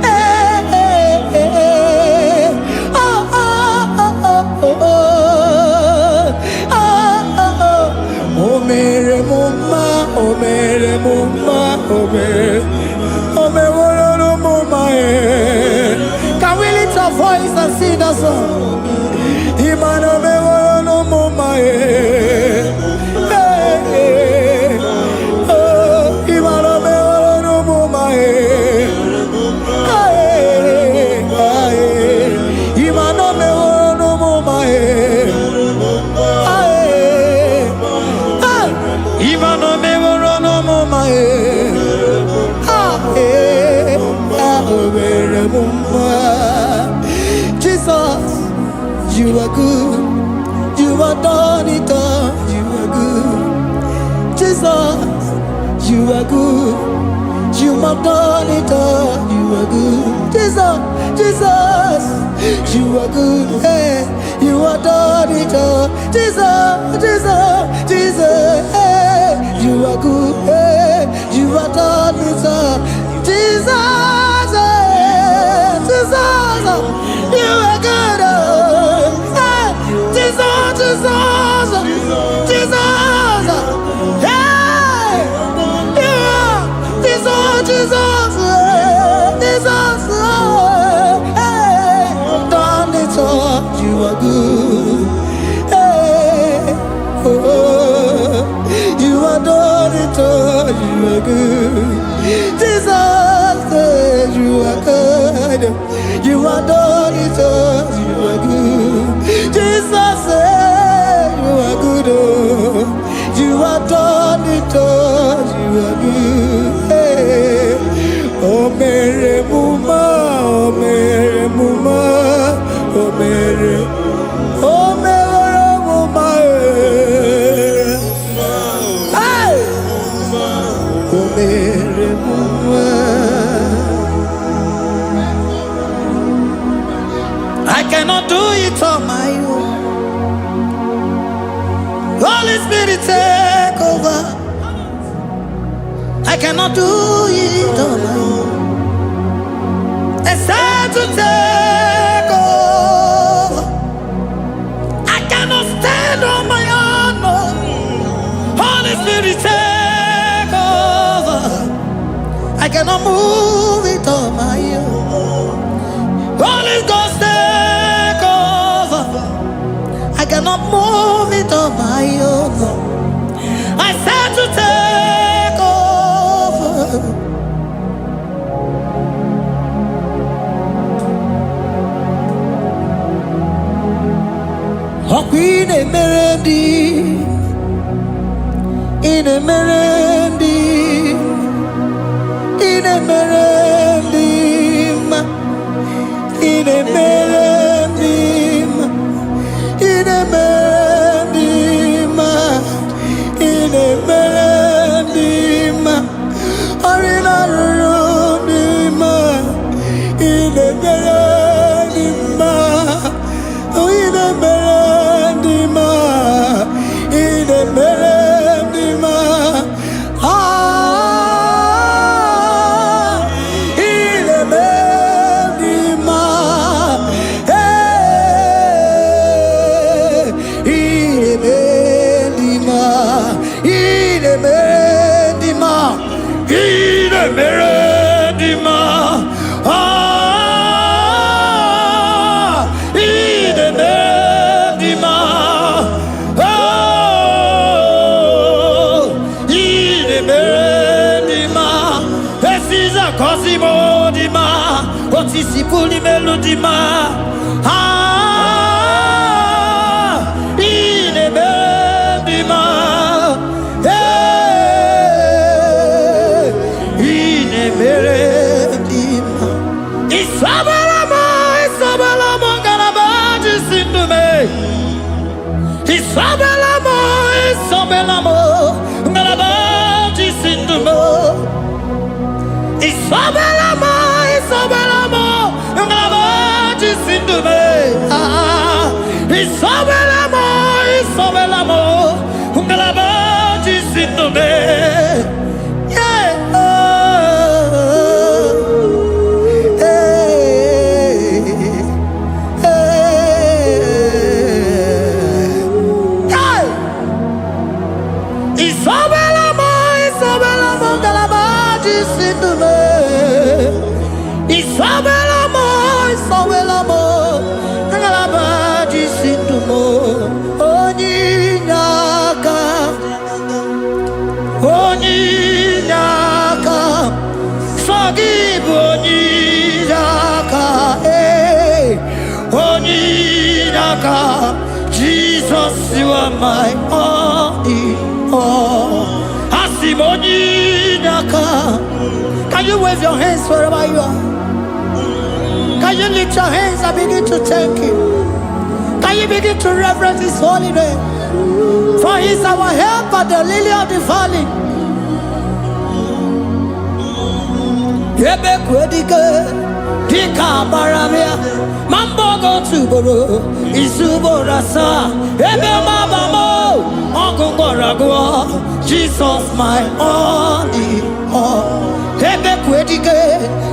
S3: eh, eh, eh, oh, oh, oh, oh, oh, oh, oh. O mere m mma, o mere m mma, o mere, o meworo m mma, eh. Can we lift our voice and sing that song? Imana o meworo m mma, eh. Eh, eh. Oh, Imana o meworo m mma, eh. Eh, eh. Imana o meworo m mma, eh. Eh, eh. Imana o meworo m mma, eh. Ah, eh, ah, o mere m mma. Jesus, you are good. You are done it all. You are good. Jesus, you are good. You have done it all. You are good. Jesus, Jesus, you are good. Hey, you have done it all. Jesus, Jesus, Jesus, hey, you are good. Hey, you have done it all. Jesus, hey, Jesus, you are good. Oh, hey, Jesus, Jesus, Jesus, hey, yeah, Jesus, Jesus, hey, Jesus, hey, done it all. You are good. Hey, oh, you are done it all. You are good. Jesus, hey, you are good. You are done it all. You are good. Jesus, hey, you are good. Oh, you are done it all. You are good. Hey. O mere m mma, o mere m mma, o mere, o mere m mma, eh. Hey! O mere m mma. I cannot do it on my own. Holy Spirit, take over. I cannot do it on my own. Except to take over. I cannot stand on my own. No. Holy Spirit, take over. I cannot move it on my own. Holy Ghost, take over. I cannot move it on my own. I said to take over. Ọkwa ị na-emere ndị ị na-emere ndị. na-emere m dị mma. Ị na-emere m dị mma. Ị na-emere m dị mma. Ị na-emere m dị mma. Ọrụ ị na-arụrụ m dị mma. Ị na-emere m dị mma. Ị na-emere m dị mma. Ị na-emere m dị mma. Ah, ị na-eme m dị mma. Hey, ị na-eme m dị mma. Ị na-eme m dị mma.
S2: Ị na-emere dị mma. Ah, ị na-emere dị mma. Oh, ị na-emere dị mma. Esiza kọsimo dị mma. Otisi pulimelu dị mma. Ah, ị na-emere dị mma. Hey, ị na-emere dị mma. Isabela m, Isabela m, ngalaba ji si ndụ m. Isabela m, Isabela m, ngalaba ji si ndụ m. Isabela m, Isabela m, ngalaba ji si ndụ m. Ah, Isabela m, Isabela m, ngalaba ji si ndụ m. Yeah. Oh.
S3: Hey, hey,
S2: Hey! Isabela m, Isabela m, ngalaba ji si ndụ m. Isabela m, Isabela m, ngalaba ji si ndụ m.
S3: Onye inye aka,
S2: Onye inye aka, sọ gị bụ onye inye aka, ee, onye inye aka. Jesus, you are my all in all. Asị m onye inye aka.
S3: Can you wave your hands wherever you are? Can you lift your hands and begin to thank Him? Can you begin to reverence His holy name? For He is our helper, the lily of the valley. Ebe kwedike dịka agbara bịa ma mbọ gị otu ugboro izu ugboro asaa ebe maba m ọgụ gwọrọ agwọ. Jesus, my all in all. Ebe kwedike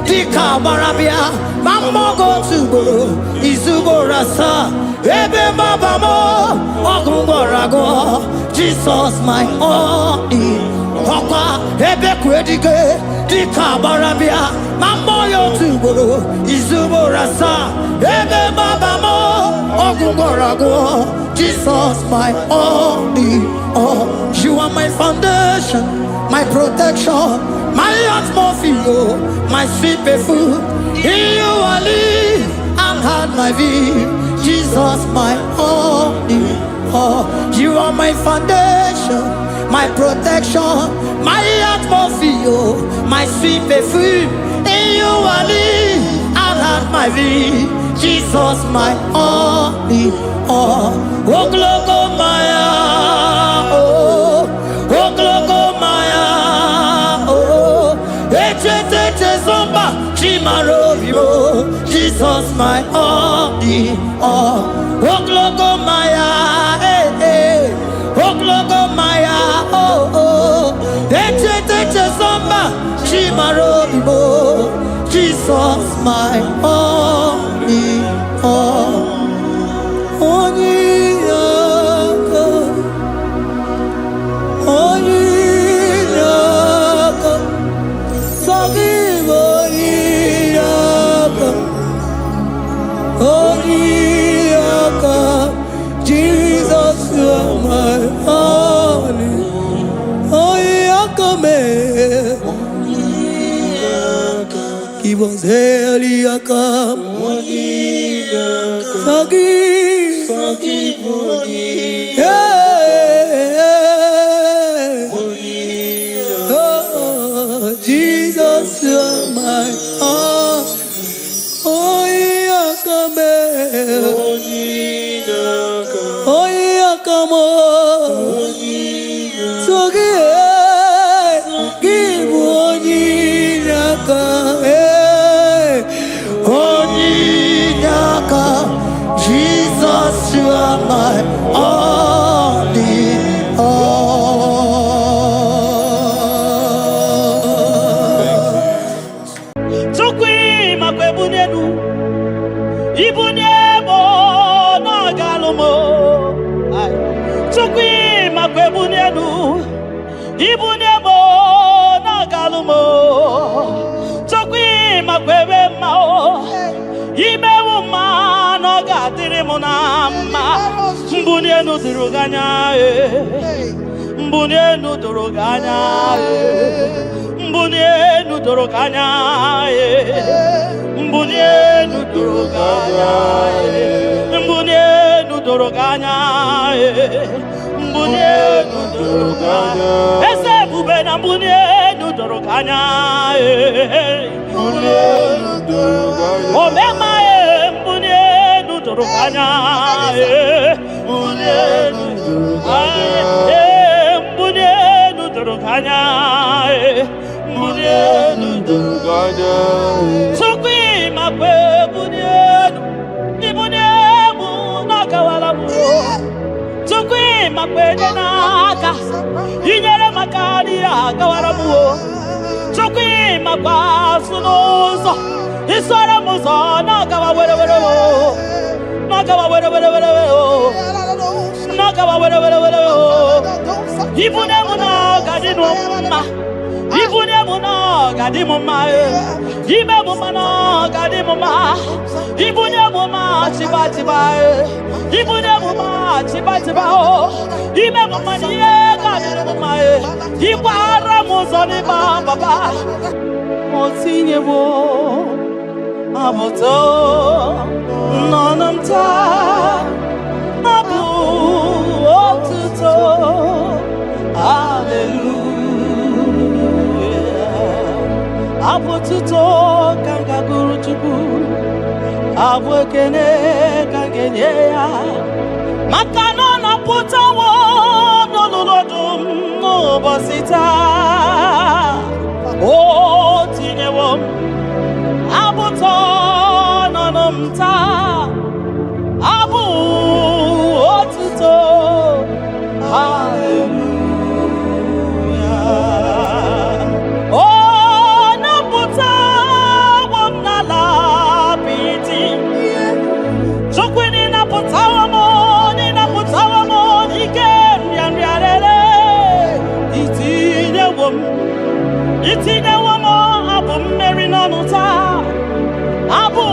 S3: dịka agbara bịa ma mbọ gị otu ugboro izu ugboro asaa ebe maba m ọgụ gwọrọ agwọ. Jesus, my all in ọkwa ebe kwedike dịka agbara bịa ma mmụọ ya otu ugboro izu ugboro asaa ebe maba m ọgwụ gwọrọ agwọ. Jesus, my all in all. You are my foundation, my protection, my atmosphere, my sweet perfume. In you I live and had my being. Jesus, my all in all. You are my foundation, my protection, my atmosphere, my sweet perfume. In you I live and have my being. Jesus, my all in all.
S2: Ogologo maya, oh, ogologo maya, oh, echete zomba, chimara obi o, Jesus, my all in all. Ogologo maya, eh, eh, ogologo maya, oh, oh, echete zomba, chimara obi o, Jesus, my all in all.
S3: Onye aka, onye aka, sọ gị bụ onye aka, onye aka. Jesus, you are my only, onye aka mee. Give us aka, sọ gị. Yeah. Oh, Jesus, you are Onye aka m. So gị, gị bụ onye inye aka. Ee, onye inye aka. Jesus, you are my all in all.
S1: Chukwu, makwa ebunye elu, ibunye m n'ọgalụ m. Ai. Chukwu, makwa ebunye elu, ibunye m n'ọgalụ m. Chukwu, makwa ebe mma o imewu mma na ọ ga-adịrị m na mma. Mbunye elu doro gị anya ee. Mbunye elu doro gị anya ee. Mbunye elu doro gị anya ee. Mbunye elu doro gị anya ee. Mbunye elu doro gị anya ee. Mbunye elu doro gị anya. Eze ebube, na mbunye elu doro gị anya ee. Omema e, mbunye elu doro gị anya ee. Mbunye elu ee, mbunye elu doro gị anya ee. Mbunye elu doro. Chukwu, makwa ebunye elu, ibunye emu n'ọgawara m. Chukwu, makwa enye n'aka, inyere maka n'ihe agawara m o. Chukwu, makwa asụ n'ụzọ, isoro m ụzọ n'ọgawa were were o, n'ọgawa were were were o, n'ọgawa were were were o. Ibunye m na ọ ga-adị m mma. Ibunye m na ọ ga-adị m mma e. Ime m mma na ọ ga-adị m mma. Ibunye m mma chiba chiba e. Ibunye m mma chiba chiba o. Ime m mma na ihe ga-adị m mma e. Ịkwara m ụzọ n'ịba papa. O tinyewo abụtọ n'ọnụ m taa, abụ otuto, haleluya. Abụ otuto ka m ga-agụrụ Chukwu, abụ ekene ka m ga-enye ya, maka na ọ napụtawo n'olulu ọdụm n'ụbọchị taa. O tinyewo m abụtọ n'ọnụ m taa, abụ otuto, haleluya. Ọ napụtawo m n'ala apịtị. Chukwu, napụtawo m, napụtawo m n'ike nrịanrịa rere. Itinyewo m, itinyewo m abụ mmeri n'ọnụ taa, abụ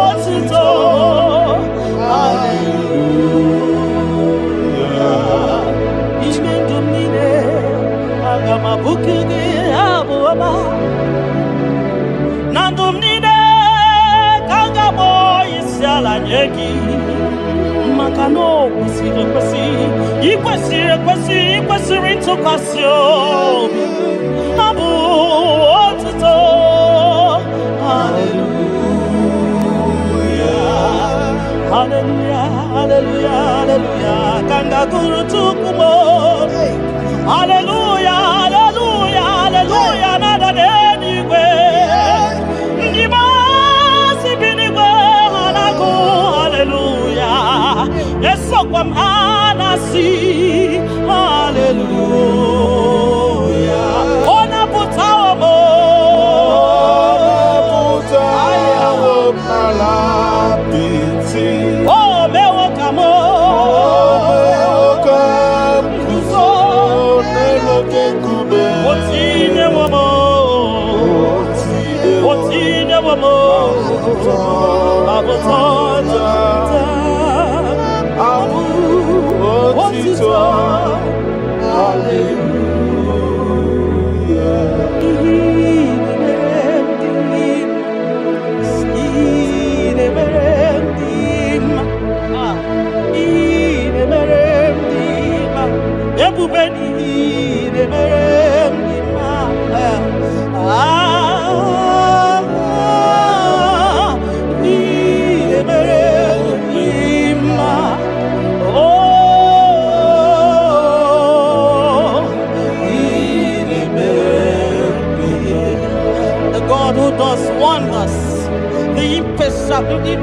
S1: otuto, haleluya. Ime ndụ m niile, aga m abụku gị abụ ọma. Na ndụ m niile ka m ga-akpọ isi ala nye gị, maka na o kwesịrị ekwesị, ị kwesịrị ekwesị, ị kwesịrị ntụkwasị obi. Abụ otuto, haleluya, haleluya, haleluya, haleluya ka m ga-agụrụ Chukwu m. Haleluya, haleluya, haleluya na-ada n'eluigwe. Ndị masị bi n'igwe ha na-agụ haleluya. Esokwa m ha na-asị haleluya. Ọ napụtawo m.
S2: Pụtawo m n'ala apịtị.
S1: O mewo ka m
S2: O ka m
S1: guzo
S2: n'elu oke nkume.
S1: O tinyewo m, o tinyewo m abụtọ
S2: Abụ
S1: otito,
S2: otito. Hallelujah.
S1: Ihe na-emere m dị mma, ihe na-emere m dị mma. Ah, ihe na-emere m dị mma. Ebube, n'ihe na-emere m dị mma. Ah, ihe na-emere wonders, the impossibility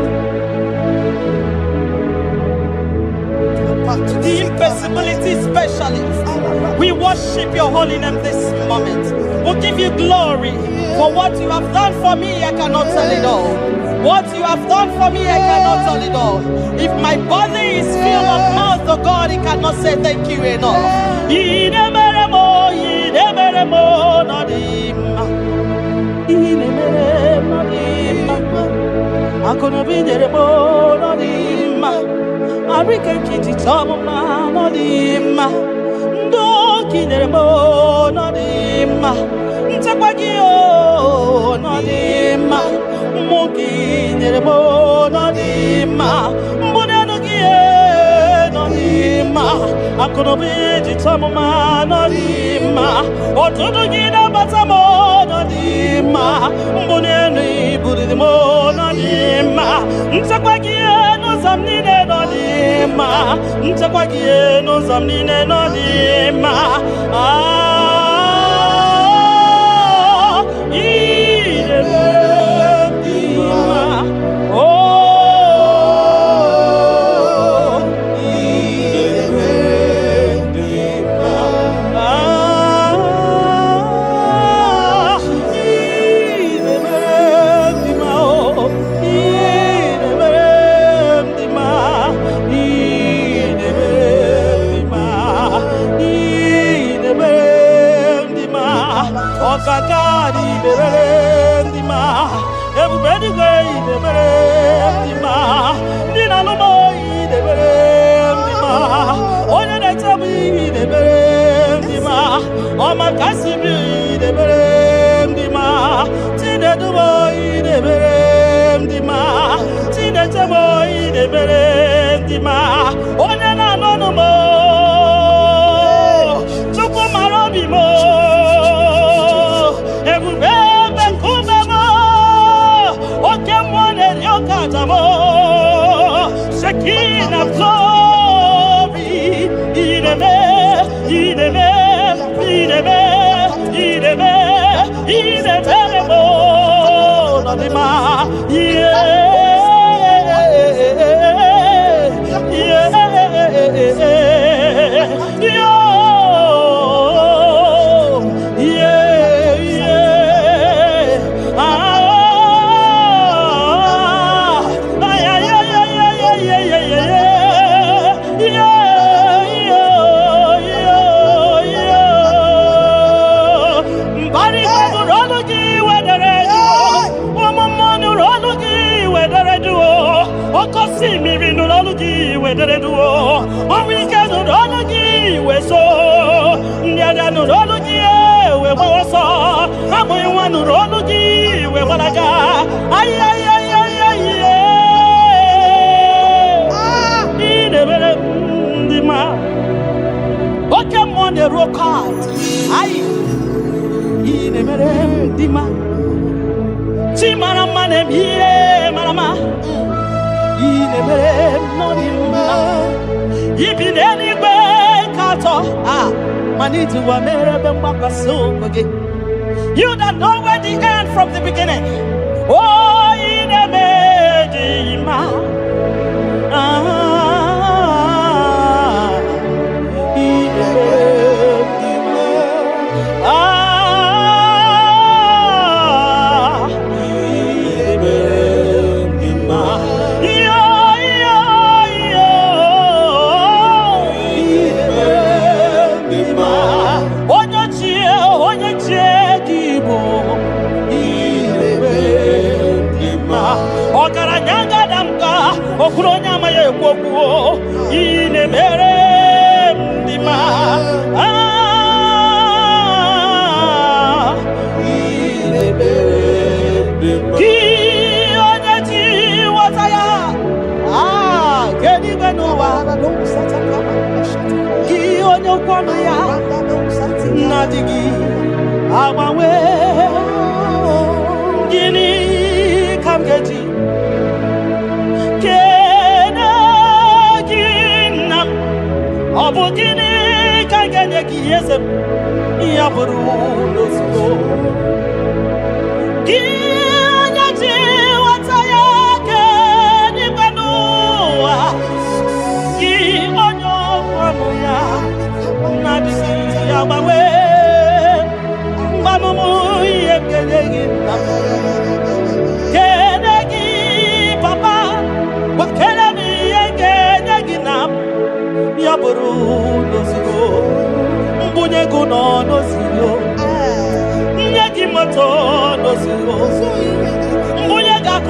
S1: specialist. We worship your holy name this moment. We give you glory for what you have done for me. I cannot tell it all. What you have done for me, I cannot tell it all. If my body is filled of mouth, oh God, it cannot say thank you enough. You that know where the end from the beginning. Oh,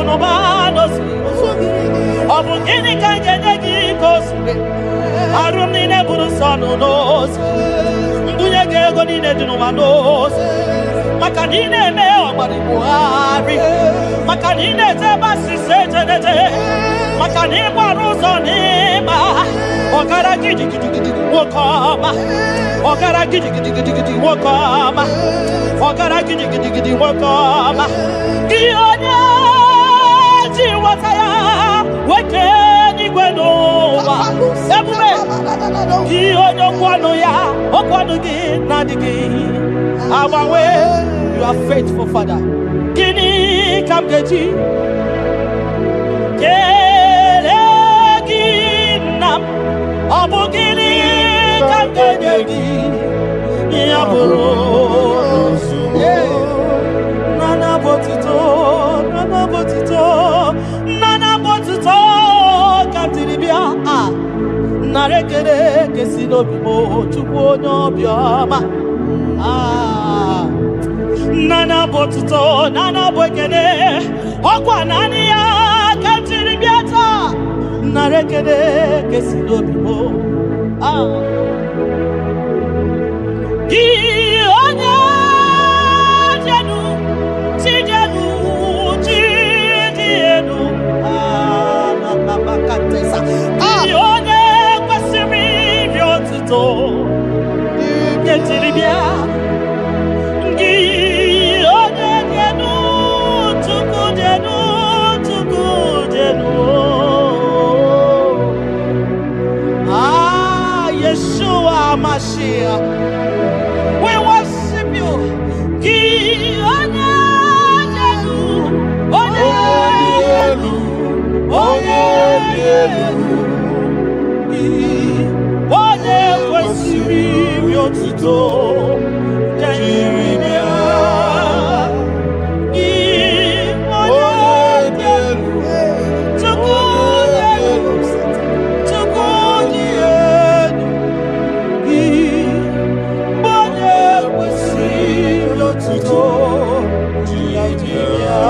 S4: akụnụba n'ozugbo. Ọ bụ gịnị ka m ga-enye gị ka o zuru? Arụ m niile bụrụ nsọ nụ n'ozu. Mbunye gị ego niile dị n'ụwa n'ozu. Maka na ị na-eme ọgbara Buhari. Maka na ị na-eje ebe asịsị ejedeje. Maka na ị gbara ụzọ n'ịma. Ọgara gidigidigidi nwoke ọma. Ọgara gidigidigidi nwoke ọma. Ọgara gidigidigidi nwoke ọma. Gị onye ji nweta ya weke n'igwe n'ụwa. Ebube gị onye okwu ọnụ ya, okwu ọnụ gị na-adịghị agbanwe. You are faithful, Father. Gịnị ka m ga-eji kelee gị nna m? Ọ bụ gịnị ka m ga-enye gị? Ya bụrụ nana bụ otuto, nana bụ otuto, nana bụ otuto ka m jiri bịa. Ah, nara ekele kesi n'obi m, Chukwu onye obiọma. Ah, nana bụ otuto, nana bụ ekele, ọkwa naanị ya ka m jiri bịa taa. Nara ekele kesi n'obi m. Ah. Gị onye dị elu, chi dị elu, chi dị elu. Ah, na, na, na, ka tesa. Gị onye kwesịrị iri otuto, nke jiri bịa. Gị onye dị elu, Chukwu dị elu, Chukwu dị elu. Ah, Yeshua Mashiach. We worship you. Gị onye dị elu, onye dị elu, onye dị elu. Gị onye kwesịrị iri otuto, nke jiri bịa. Gị onye dị elu, Chukwu dị elu, Chukwu dị elu. Gị onye kwesịrị otuto, jiri bịa.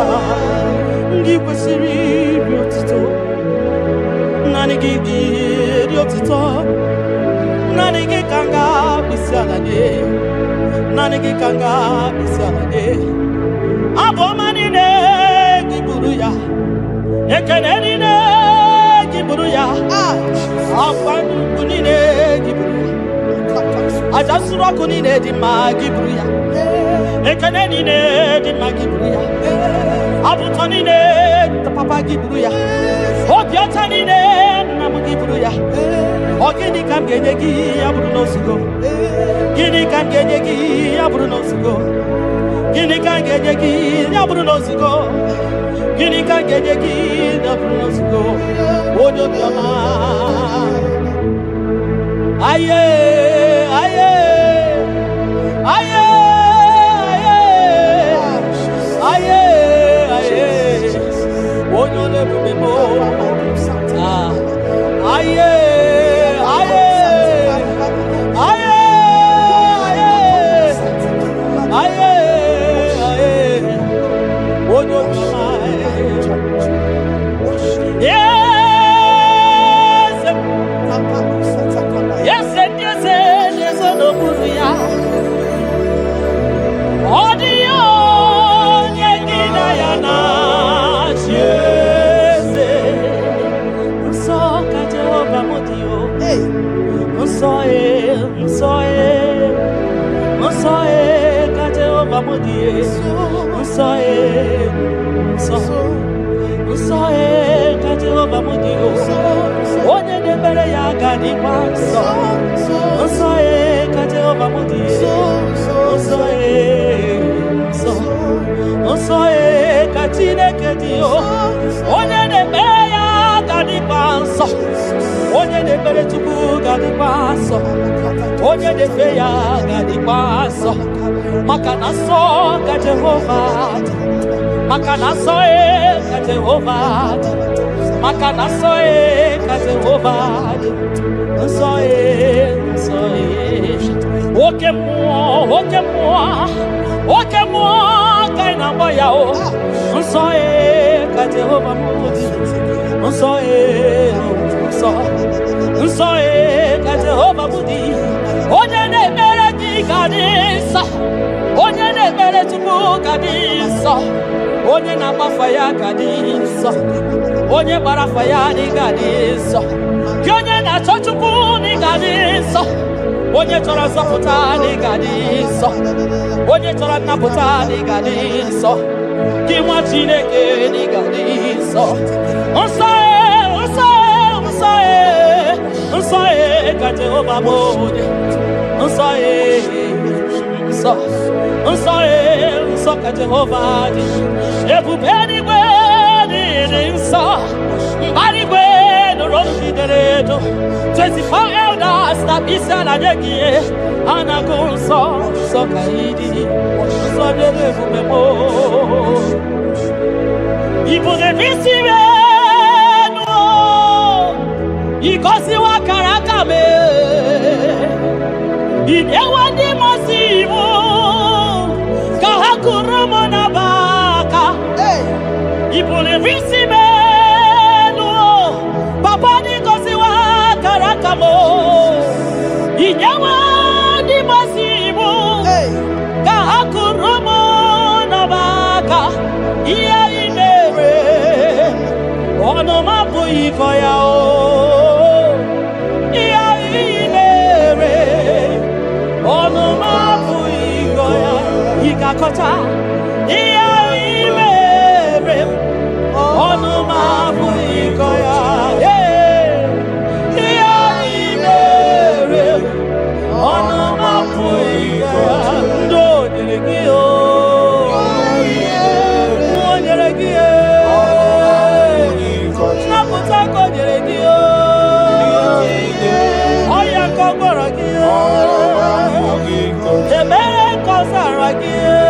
S4: Ndị kwesịrị iri otuto, naanị gị dị otuto, naanị gị ka m ga-akpịsị ala nye, naanị gị ka m ga-akpịsị ala nye. Abụ ọma niile gị buru ya, ekele niile gị buru ya, akwa nnukwu niile gị buru ya, aja nsure ọkụ niile dị mma gị buru ya, ekele niile dị mma gị buru ya, abụ ụtọ niile papa gị buru ya, obi ọcha niile nna m gị buru ya. Ọ gịnị ka m ga-enye gị ya bụrụ n'ozugo? Gịnị ka m ga-enye gị ya bụrụ n'ozugo? Gịnị ka m ga-enye gị ya bụrụ n'ozugo? Gịnị ka m ga-enye gị ya bụrụ n'ozugo? Onye obiọma. Aye, aye, aye, aye, aye, aye. Onye ọla ebube m. Ah, aye, aye, aye, aye, aye, aye. Onye obiọma. Yes, yes, yes, yes, n'okpuru ya. Ọ dịghị onye gị na ya na-achị eze. Nsọ ka Jehova m dị o. Nsọ e, nsọ e, nsọ e ka Jehova m dị e. Nsọ e, nsọ, nsọ e ka Jehova m dị o. Onye na-emere ya ga-adịkwa nsọ. Nsọ e ka Jehova m dị e. Nsọ e, nsọ, nsọ e ka Chineke dị o. Onye na-ekpe ya ga-adịkwa nsọ. Onye na-ekpere Chukwu ga-adịkwa nsọ. Onye na-efe ya ga-adịkwa nsọ. Maka na nsọ ka Jehova dị. Maka na nsọ e ka Jehova dị. Maka na nsọ e ka Jehova dị. Nsọ e, nsọ e. Oke mmụọ, oke mmụọ, oke mmụọ ka ị na-agba ya o. Nsọ e ka Jehova bụ dị. Nsọ e, nsọ, nsọ e ka Jehova bụ dị. Onye na-ekpere gị ga dị nsọ. Onye na-ekpere Chukwu ga dị nsọ. Onye na-agbafa ya ga dị nsọ. Onye gbara afa ya na ị ga dị nsọ. Gị onye na-achọ Chukwu na ị ga dị nsọ. Onye chọrọ nzọpụta na ị ga dị nsọ. Onye chọrọ nnapụta na ị ga dị nsọ. Gị nwa Chineke na ị ga dị nsọ. Nsọ e, nsọ e, nsọ e, nsọ e ka Jehova bụ onye. Nsọ e, nsọ, nsọ e, nsọ ka Jehova dị. Ebube eluigwe dị nsọ. Mbara igwe nụrụ olu gị dere edo. 24 elders na isi ala nye gị ihe. Ha na-agụ nsọ, nsọ ka ị dị. Nsọ dịrị ebube m. Ị bụ isi m enu o. Ị gọziwo akara aka m. Ị nyewo ndị mmụọ iwu ka ha kụrụ m n'abaka.
S1: Hey.
S4: Ị buliri isi m elu o. Papa dị gọziwo akara aka m o. Ị nyewo ndị mmụọ iwu
S1: Hey.
S4: ka ha kụrụ m n'abaka. Ihe ị mere ọnụ m apụghị ịkọ ya o. Ihe ị mere ọnụ m apụghị ịkọ ya. Ị ga-akọcha ihe ị mere ọnụ m apụghị ịkọ ya. Ee, ihe ị mere ọnụ m apụghị ịkọ ya. Ndị o nyere gị o, o nyere gị e, nnapụta ka o nyere gị o, ọya ka ọ gwọrọ gị o, ebere ka ọ zara gị e,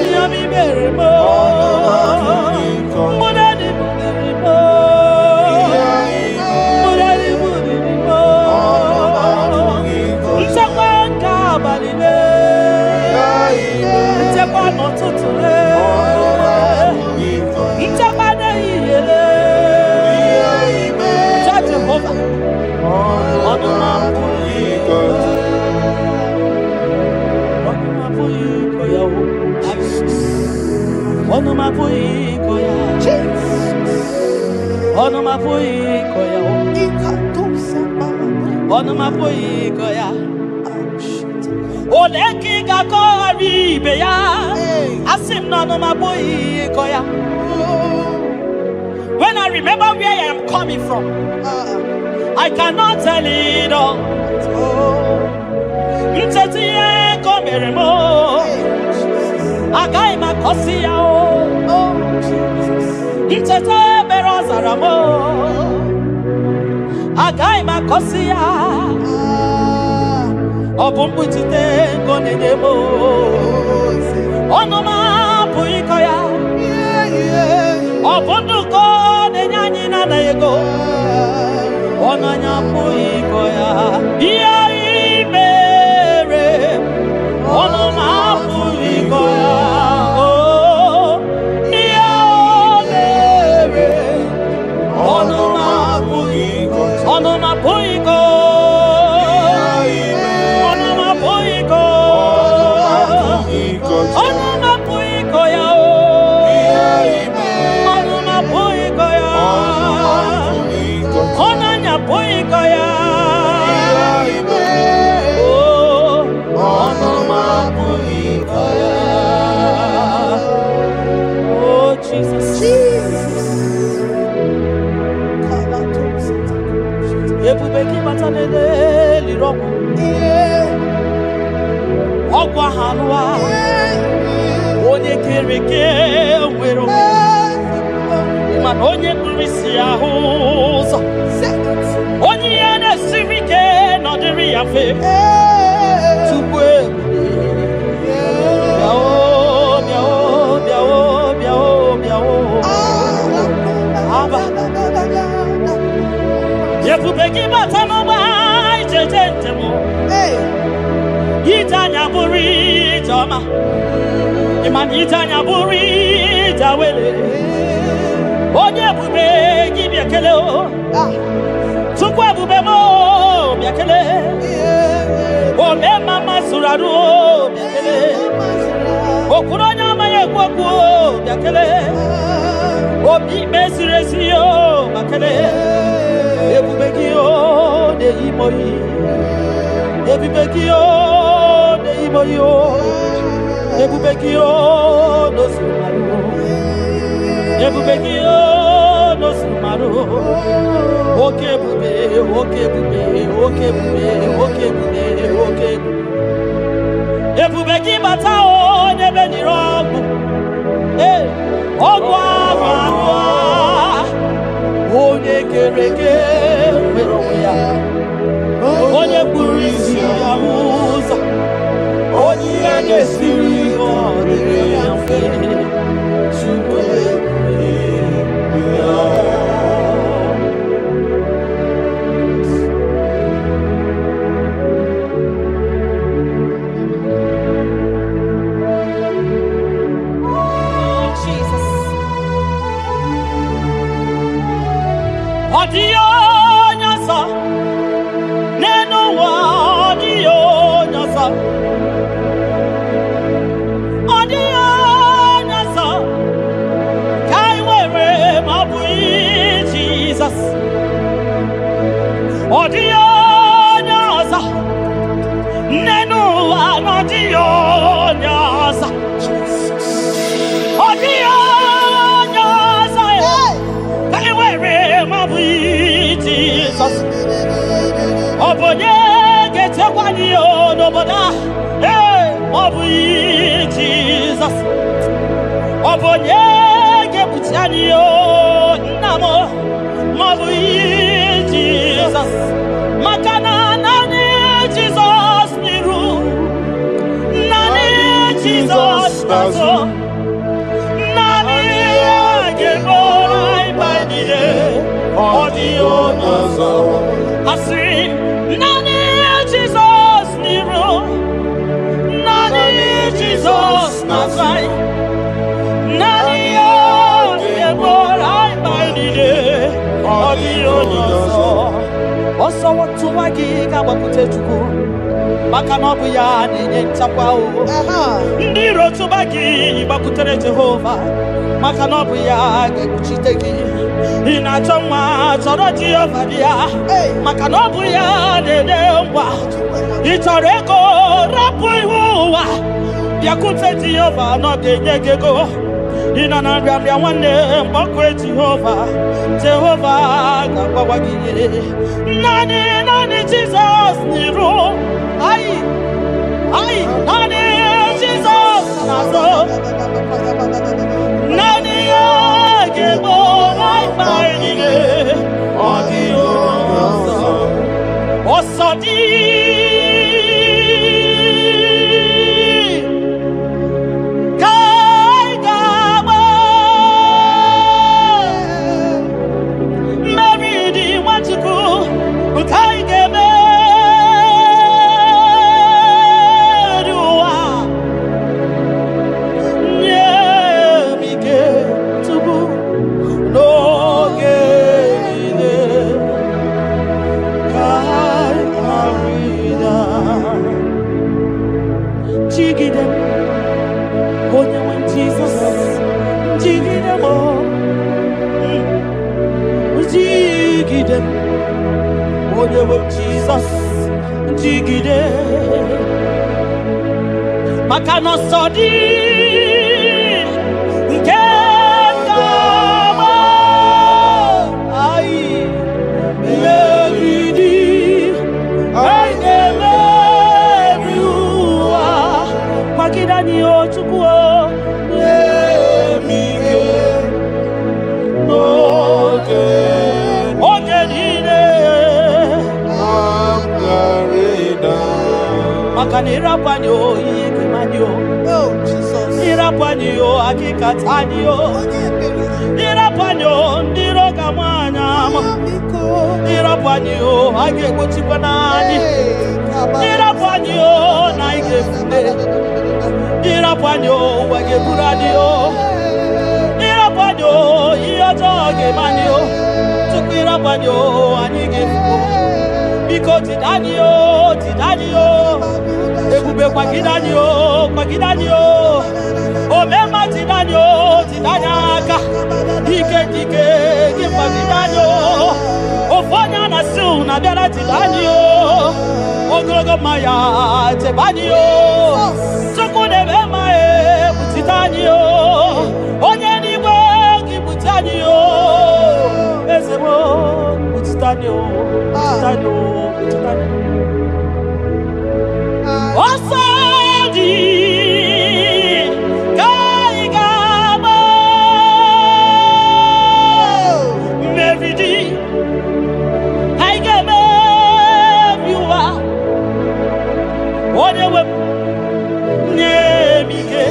S4: ihe m mere m o, mgbụdadị buliri m o, mgbụdadị buliri m o, nchekwa nke abalị lee, nchekwa n'ụtụtụ lee, nchekwa n'ehihie lee. Cha Jehova, ọnụ m apụghị ịkọ ya. Ọnụ m apụghị ịkọ ya o. Ọnụ m apụghị ịkọ ya. Ọnụ m apụghị ịkọ ya o. Ọnụ m apụghị ịkọ ya. Ole ka ị ga-akọgharị ibe ya? Asị m na ọnụ m apụghị ịkọ ya. When I remember where I am coming from, I cannot tell it all. Ncheta ihe ka o mere m o, agaghị m akọsi ya o. Ncheta ebere ọ zara m o, agaghị m akọsi ya. Ọ bụ mkpuchite nke ọ na-enye m o. Ọnụ m apụghị ịkọ ya. Ọ bụ ndụ ka ọ na-enye anyị na-anaghị ego. Ọnụ anyị apụghị ịkọ ya. Ihe ị mere, ọnụ m apụghị ịkọ ya. Oh, ihe o mere, ọnụ m apụghị ịkọ. Ọnụ m apụghị ịkọ. Ọnụ m apụghị ịkọ. Ọnụ m apụghị ịkọ ya o. Ọnụ m apụghị ịkọ ya. Ọnụ anyị apụghị ịkọ ya. Oh, ọnụ m apụghị ịkọ ya. Oh, Jesus.
S1: Jesus.
S4: Ebube gị bata n'ele liri ọgwụ. Ọgwụ ahụ alụwa. Onye kere eke nwere onwe. Mana onye kpuru isi ahụ ụzọ. Onye ihe na-esiri ike nọdịrị ya mfe. Tupu ebube. Bịa o, bịa o, bịa o, bịa o, bịa o. Aba. Ebube gị bata n'ụgbọ ijeje njem o. Ije anya bụrụ ije ọma. Ịma na ije anya bụrụ ije wele. kele. Onye ebube gị bịa kele o. Chukwu ebube m o bịa kele. Ome mama zuru arụ o bịa kele. Okwuru onye amaghị ekwu okwu o bịa kele. Obi ikpe ziri ezi o bịa kele. Ebube gị o na-eyi m oyi. Ebube gị o na-eyi m oyi o. Ebube gị o n'ozuru marụ. Ebube gị o n'ozuru marụ. Oke ebube, oke ebube, oke ebube, oke ebube, oke ebube. Ebube gị bata o n'ebe niri ọgwụ. Ee, ọgwụ ahụ ahụ a. Onye kere eke nwere onwe ya. Onye kpuru isi ya hụ ụzọ. Onye ihe na-esiri ọ dịrị ya mfe. Chukwu ebube ya.
S1: Oh, Jesus.
S4: Ọ dịghị onye ọzọ n'elu ụwa, ọ dịghị onye ọzọ. Ọ dịghị onye ọzọ ka anyị nwere ma ọ bụghị Jizọs. Ọ dịghị onye ọzọ n'elu ụwa, na ọ dịghị onye ọzọ. Ọ dịghị onye ọzọ ka anyị nwere ma ọ bụghị Jizọs. Ọ bụ onye ga-echekwa anyị o n'obodo a? Ee, ma ọ bụghị Jizọs. Ọ bụ onye ga-ekpuchi anyị o nna m? Ma ọ bụghị Jizọs. Maka na naanị Jizọs n'iru, naanị Jizọs n'azụ, naanị ya ga-egboro anyị mkpa niile. Ọ dịghị onye ọzọ. Asị naanị Jizọs n'iru, naanị Jizọs n'azụ anyị, naanị ya ga-egboro anyị mkpa niile. Ọ dịghị onye ọzọ. Ọsọ tụwa gị ga-agbakwute Chukwu, maka na ọ bụ ya na-enye nchekwa o. Ndị iro tụba gị gbakwutere Jehova, maka na ọ bụ ya ga-ekpuchite gị. Ị na-achọ nwa, chọrọ Jehova dị ya, maka na ọ bụ ya na-enye ngwa. Ị chọrọ ego, rapụ ihu ụwa, bịakwute Jehova na ọ ga-enye gị ego. Ị nọ na nrịanrịa nwanne, mgbakọ Jehova, Jehova ga-agbawa gị ihe. Naanị naanị Jizọs n'iru anyị, anyị naanị Jizọs n'azụ, naanị ya ga-egbo anyị mkpa anyị niile. Ọ dịghị onye ọzọ. Ọsọ dị ka anyị ga-agba. Mmeri dị Nwachukwu nke anyị ga-emeri ụwa. Nye m ike tupu n'oge niile ka anyị ghara ịda. Jigide m, onye nwe m Jizọs, jigide m o. Jigide m, onye nwe m Jizọs, jigide. Maka na ọsọ dị nke ga-agba anyị megide, anyị ga-emeri ụwa. Kwagide anyị o Chukwu o, nye m ike n'oge oge niile. Maka na ịrapụ anyị o, ihe ga-eme anyị o.
S1: Oh, Jesus.
S4: Ịrapụ anyị o, akịka taa anyị o.
S1: Onye ebere.
S4: Ịrapụ anyị o, ndị iro ga-ama anyị ama.
S1: Biko.
S4: Ịrapụ anyị o, a ga-egbochikwa n'anyị.
S1: Hey, kaba.
S4: Ịrapụ anyị o, na anyị ga-efute. Ịrapụ anyị o, ụwa ga-eburu anyị o. Rapụ anyị o, anyị ga-efu. Biko jide anyị o, jide anyị o. Ebube, kwagide anyị o, kwagide anyị o. Omemma, jide anyị o, jide anyị aka. Ike dike gị, kwagide anyị o. Ofu onye a na-asị unu abịara, jide anyị o. Ogologo mmanya, chebe anyị o. Chukwu na-eme mma, ekpuchite anyị o. Onye n'igwe gị, kpuchi anyị o. Eze m o, kpuchite anyị o, kpuchite anyị o, kpuchite anyị o. Ọsọ dị ka anyị ga-agba, mmeri dị, anyị ga-emebi ụwa. Onye nwe m, nye m ike.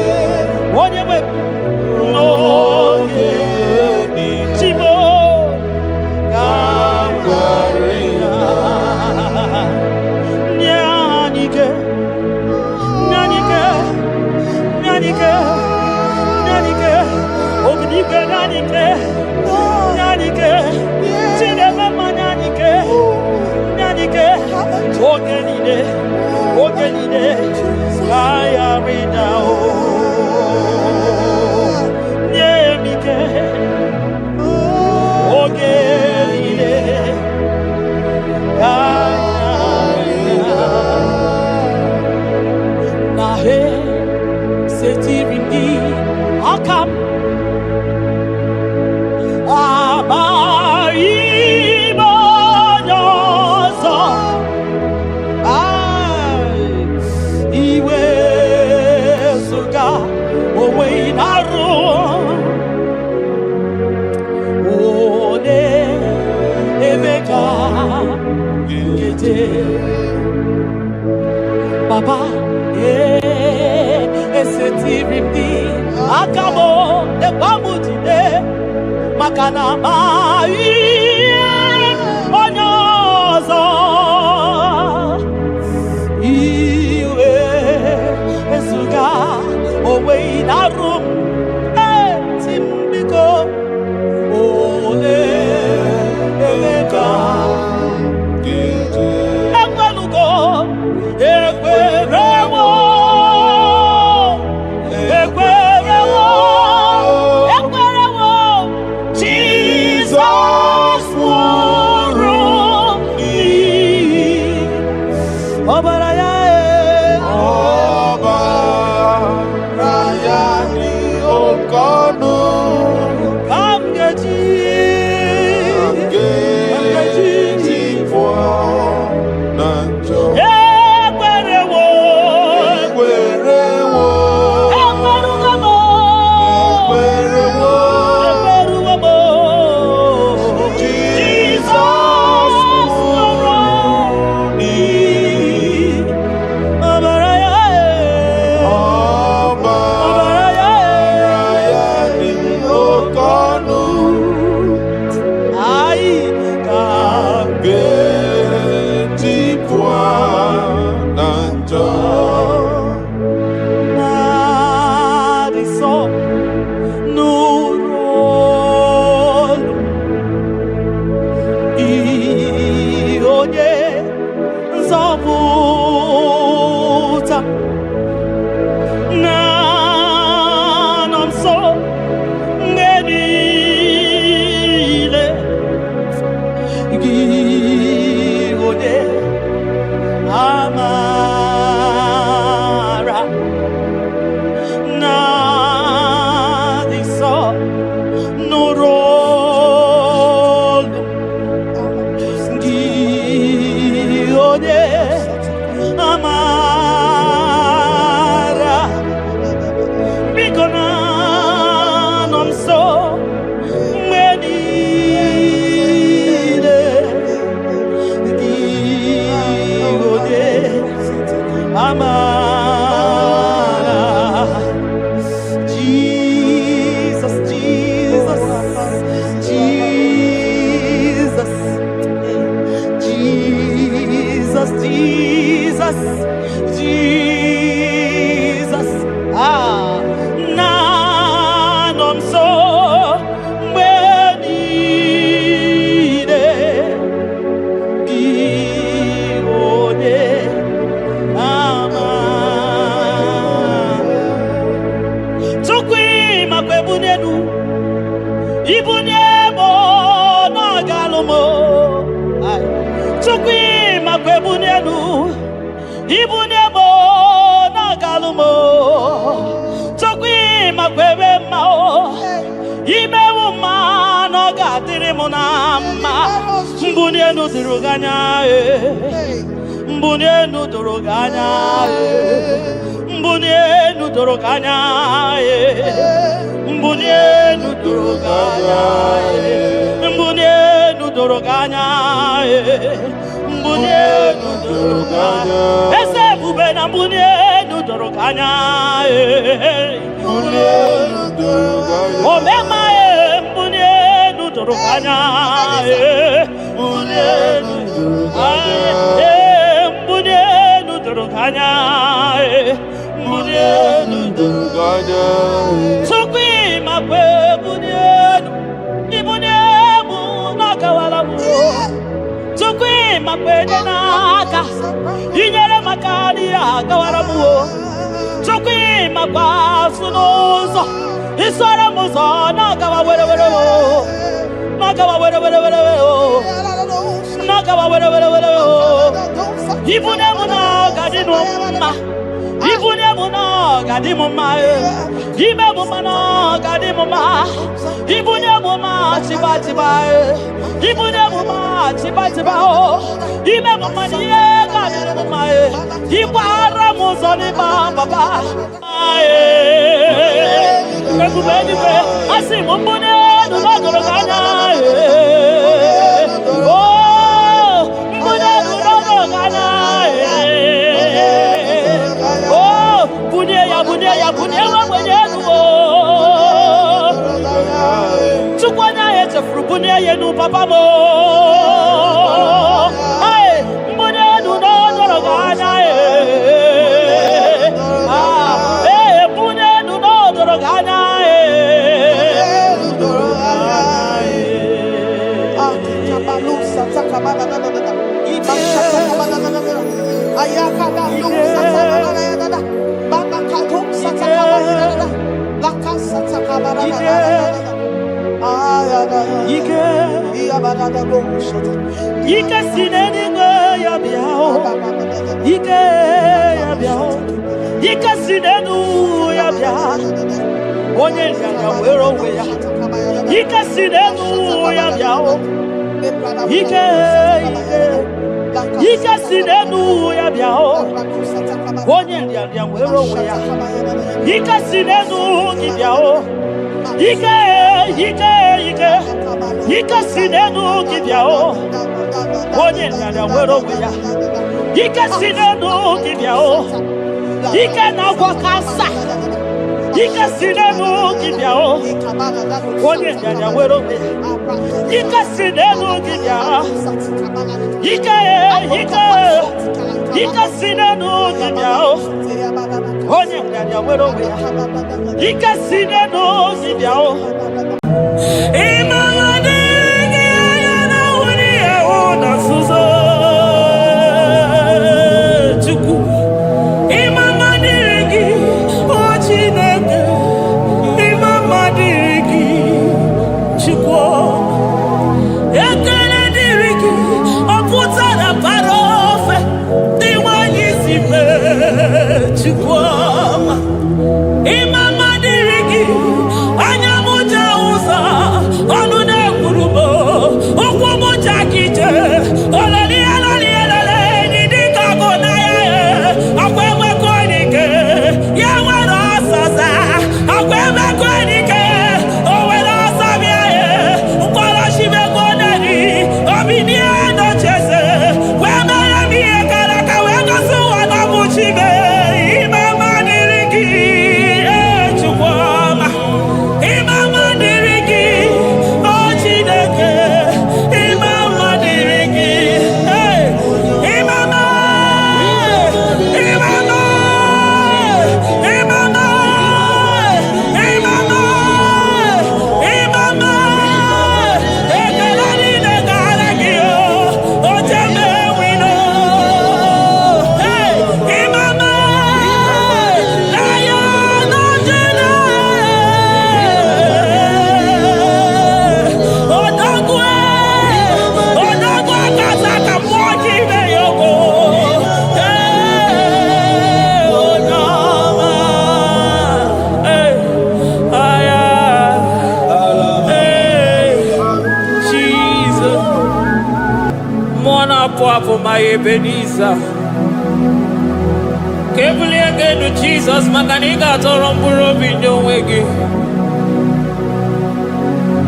S4: Onye nwe m, n'oge chimo ka m ghara ịda. Nye anyị ike, nye anyị ike, nye anyị ike, nye anyị ike. Obidigwe, nye anyị ike, nye anyị ike. Chineke mma, nye anyị ike, nye anyị ike. Oge niile, oge niile, ka anyị ghara ịda o. Nye m ike oge niile, ka anyị ghara ịda. Na he setiri m gị aka m, amaghị m onye ọzọ. Ai, iwe zụga onwe na-arụ one ebe ka nkeje. Papa, ee, esetiri m gị aka m, ekwa m jide, maka na amaghị onye ọzọ. Iwe ezuga onwe na-arụ m, eti m, biko, ole ebe ka ekwelugo. Ekwerewo, ekwerewo, ekwerewo. Jizọs nwụrụ n'ihi ọbara ya e.
S2: Ọbara ya.
S4: Ibunye m na-agalụ m. Ai. Chukwu ịmakwa ebunye elu. Ibunye m na-agalụ m. Chukwu ịmakwa ebe mma o. Imewu mma na ọ ga-adịrị m na mma. Mbunye elu doro gị anya e. Mbunye elu doro gị anya e. Mbunye elu doro gị anya e. Mbunye elu doro gị anya e. Mbunye elu doro gị anya e. Mbunye elu doro gị anya. Eze ebube na mbunye elu doro gị anya e. Omema e, mbunye elu doro gị anya e. Mbunye elu e, mbunye elu doro gị anya e. Mbunye elu doro. Chukwu ịmakwa ebunye elu, ibunye mụ n'ọgawara m. Chukwu ịmakwa enye n'aka, inyere maka n'ihe agawara m o. Chukwu ịmakwa asụ n'ụzọ, isoro m ụzọ na-agawa were were o. Na-agawa were were were o. Na-agawa were were were o. Ibunye m na ọ ga-adị m mma. Ibunye m na ọ ga-adị m mma e. Ime m mma na ọ ga-adị m mma. Ibunye m mma chiba chiba e. Ibunye m mma chiba chiba o. Ime m mma na ihe ga-adị m mma e. Ịgbara m ụzọ n'ịgba papa. E. Ebube eluigwe, asị m mbunye elu n'ọgọrọ gị anya e. Oh, mbunye elu n'ọgọrọ gị anya e. Oh, bunye ya, bunye ya, bunye nwa ogbenye elu o. Chukwu onye ahụ echefuru bunye ya elu papa m o. Ai, mbunye elu n'ọdọrọ gị anya e. Ah, ee, bunye elu n'ọdọrọ gị anya e. Doro gị anya e. Ike, ike si n'eluigwe ya bịa o. Ike ya bịa o. Ike si n'elu ya bịa. Onye nrịanrịa were onwe ya. Ike si n'elu ya bịa o. Ike, ike, ike si n'elu ya bịa o. Onye nrịanrịa were onwe ya. Ike si n'elu gị bịa o. Ike, ike, ike, ike si n'elu gị bịa o. Onye nrịanrịa were onwe ya. Ike si n'elu gị bịa o. Ike na-agwọ kansa. Ike si n'elu gị bịa o. Onye nrịanrịa were onwe ya. Ike si n'elu gị bịa. Ike, ike, ike si n'elu gị bịa o. Onye nrịanrịa were onwe ya. Ike si n'elu gị bịa o. Ịmara dịrị gị anya na nwunye ya hụ na nzuzo. Chukwu. Ịma mma dịrị gị, o Chineke. Ịma mma dịrị gị, Chukwu. Ekele dịrị gị, ọ pụtara bara ofe dị nwanyị si mee, Chukwu ọma. Ịma mma dịrị gị, anya m ji. Apụ ma Ebenezer. Ka ebulie gị elu, Jizọs, maka na ị ga-atọrọ mkpụrụ obi nye onwe gị.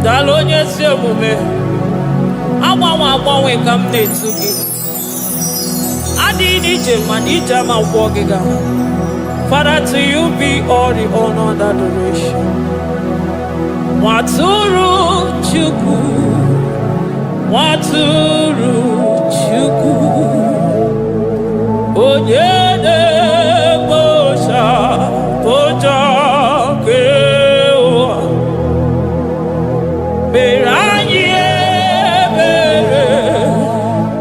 S4: Daalụ, onye ezi omume. Agbanwe agbanwe ka m na-etu gị. Adịghị n'ije mana ije ama gwụọ gị ga. Father, to you be all the honor and adoration. Nwatụrụ Chukwu, Nwatụrụ Chukwu, onye na-ekpochapụ njọ nke ụwa, mere anyị ebere,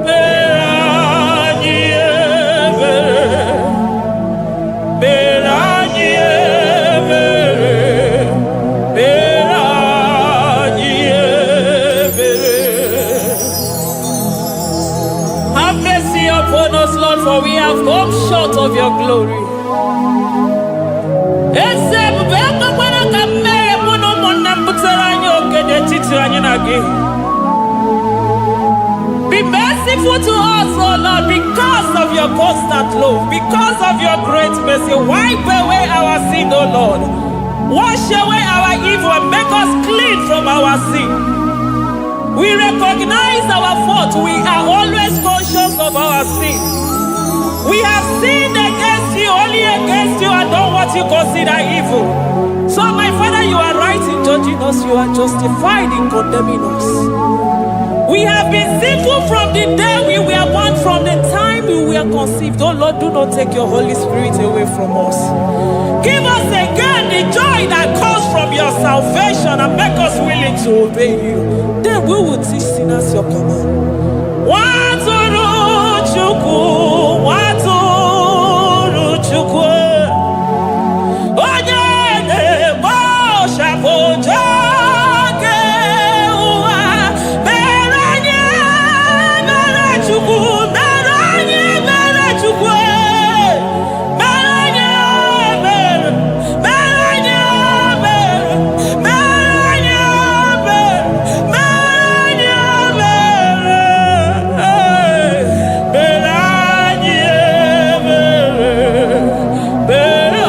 S4: mere anyị ebere, mere anyị ebere, mere anyị ebere. Have mercy upon us, Lord, for we have come short of your glory. Eze ebube, ekwekwara ka mmehie mụ na ụmụnne m butere anyị oke n'etiti anyị na gị. Be merciful to us, O Lord, because of your constant love, because of your great mercy. Wipe away our sin, O Lord. Wash away our evil and make us clean from our sin. We recognize our fault. We are always conscious of our sin. We have sinned against you, only against you, and done what you consider evil. So, my Father, you are right in judging us, you are justified in condemning us. We have been sinful from the day we were born, from the time we were conceived. Oh Lord, do not take your Holy Spirit away from us. Give us again the joy that comes from your salvation and make us willing to obey you. Then we will teach sinners your command. Nwatụrụ Chukwu, Nwatụrụ Chukwu, onye na-ekpochapụ njọ nke ụwa, mere anyị ebere, Chukwu, mere anyị ebere, Chukwu, mere anyị ebere, mere anyị ebere, mere anyị ebere, mere anyị ebere, mere anyị ebere, mere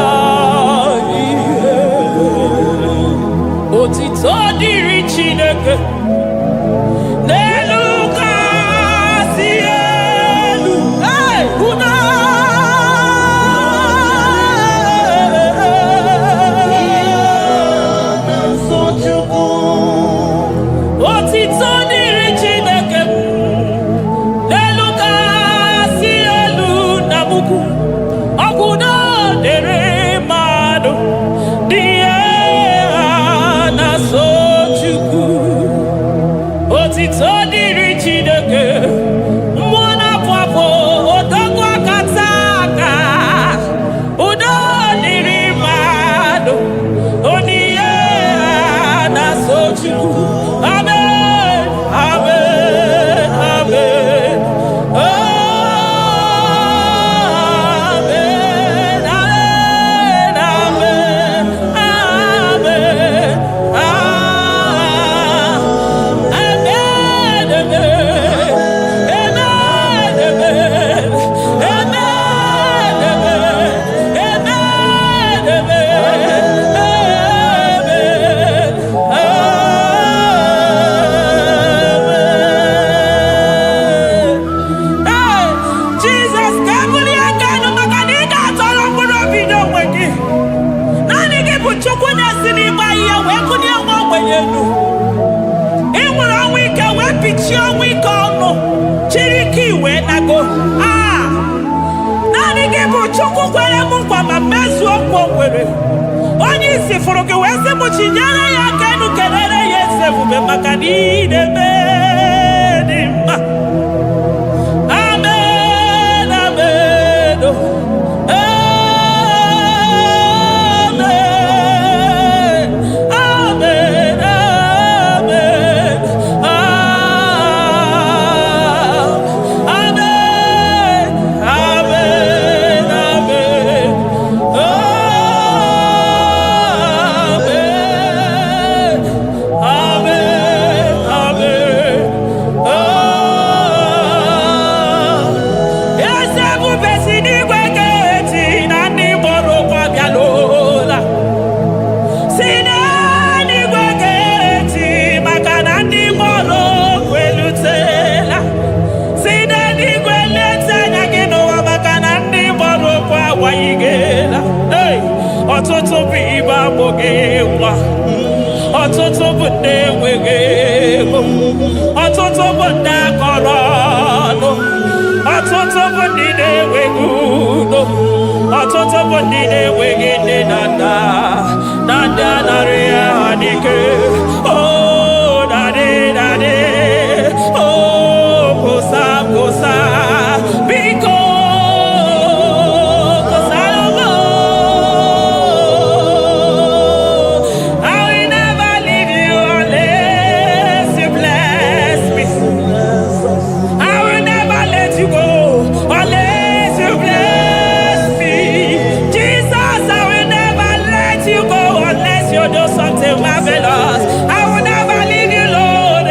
S4: anyị ebere. Otito dịrị Chineke n'elu kasị elu. Hey, unu
S3: Nsọ Chukwu.
S4: Otito dịrị Chineke n'elu kasị elu na mukwu ọgwụdo dịrị mmadụ dị ihe ha na-asọ Chukwu. Otito dịrị Chineke, mmụọ na-apụ apụ, odogwu akata aka. Udo dịrị mmadụ onihe ha na-asọ Chukwu. Amen, amen, amen. Amen, amen, amen, amen. Ah, amen, amen, amen, amen, amen, amen, amen, amen, amen. Ee, Jizọs, ka ebulie aka elu maka na ị ga-atọrọ mkpụrụ obi n'onwe gị. Naanị gị bụ Chukwu na-esi n'ịgba ihe wee kụnye nwa ogbenye elu. Ị nwere ọnwụ ike wee pichie ọnwụ ike ọnụ, chiri ike iwee nago. Ah! Naanị gị bụ Chukwu kwere m nkwa ma mezuo nkwa o kwere. Onye isi fụrụ gị wee sị m chinyere ya aka elu, kelere ya eze ebube maka na ị na-eme dị mma. Amen, amen, oh. Amen, amen, amen, ah, amen, amen, amen, oh, amen, amen, amen. bụ ndị enweghị ego, ọtụtụ bụ ndị akọrọ ọnụ, ọtụtụ bụ ndị na-enweghị udo, ọtụtụ bụ ndị na-enweghị nne na nna na ndị anarị ha n'ike. Oh, daddy, daddy, oh, kosa, kosa, biko, kosa. I will never leave you unless you bless me. I will never let you go unless you bless me. Jesus, I will never let you go unless you do something marvelous. I will never leave you, Lord,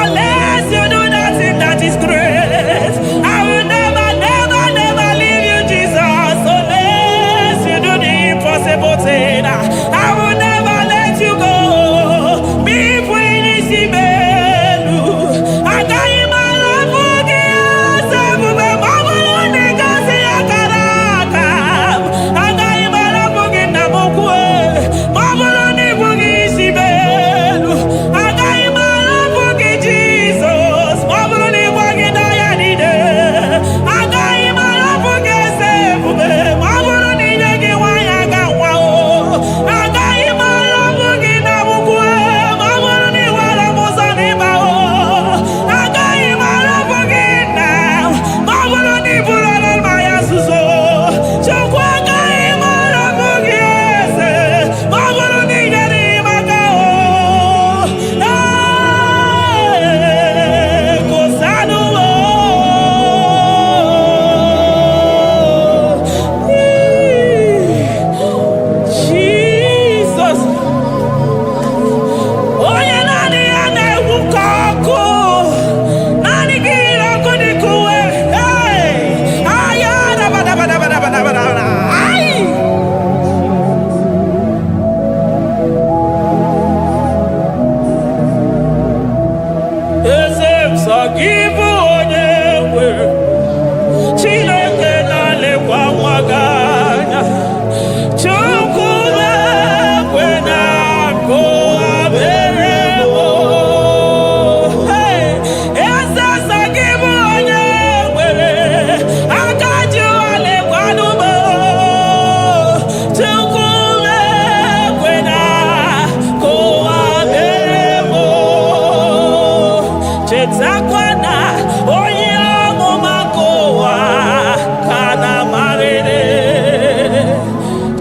S4: unless you do that thing that is great. I will never, never, never leave you, Jesus, unless you do the impossible thing. I will never let you go. Be elu agaghị m arapụ gị eze ebube ma ọ bụrụ na ị gosi akara aka m. Agaghị m arapụ gị, nna m ukwu, ma ọ bụrụ na ị bụghị isi m elu. Agaghị m arapụ gị, Jizọs, ma ọ bụrụ na ị gwaghị n'ọya niile. Agaghị m arapụ gị, eze ebube, ma ọ bụrụ na inye gị nwaanyị aga nwa o. Agaghị m arapụ gị na ukwu, ma ọ bụrụ na ị were m ụzọ n'ịba o. Agaghị m arapụ gị nna, ma ọ bụrụ na ị bụrụ mmanya nzuzo. Chukwu, agaghị m arapụ gị, eze, ma ọ bụrụ na ị nyere m aka o. Ee, kosanụ o. Jesus, onye naanị ya na-egwu ka ọkụ, naanị gị yiri ọkụ dịka uwe. Hey! Aya, dabadabadabadabadabada. Ai! Eze m, sọ gị bụ onye nwere Chineke na-alekwa nwa gị anya. Chukwu na-ekwe na akụ abere m. Hey! Eze, sọ gị bụ onye nwere aka ji ụwa lekwanụ m. Chukwu na-ekwe na akụ abere m. Chetakwa na onye amụma nke ụwa ka na-amarịrị.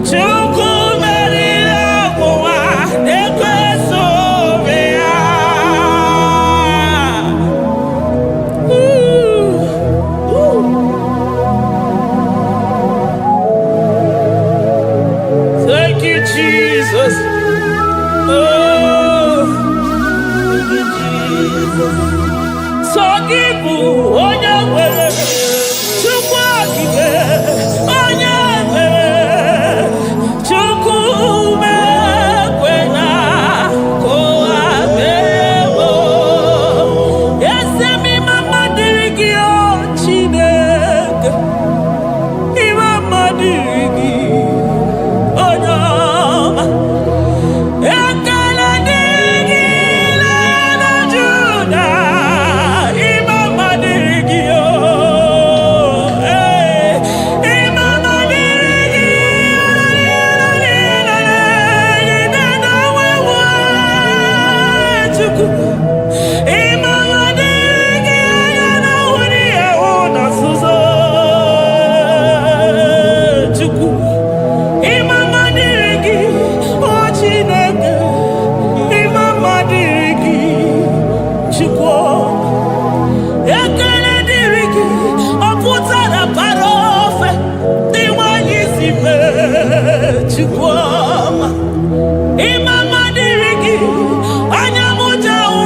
S4: Chukwu meriri ọnwụnwa na-ekweso obi ya. Thank you, Jesus. Oh, thank you, Jesus. Sọ gị bụ onye nwere Chukwu okike, onye nwere Chukwu mekwe na kụwa mewo. Eze m, ịma mma dịrị gị, o Chineke, ịma mma dịrị gị, onye ọma. Ekele dịrị gị na Juda, ịma mma dịrị gị o. Ee, ịma mma dịrị gị, Chukwu. Ịma mma dịrị gị, anya na-ahụ n'ihe hụ na nzuzo, Chukwu. Ịma mma dịrị gị, o Chineke, ịma mma dịrị gị, Chukwu. Ekele dịrị gị, ọ pụtara bara ofe dị nwanyị si mee, Chukwu ọma. Ịma mma dịrị gị, anya m ji ahụ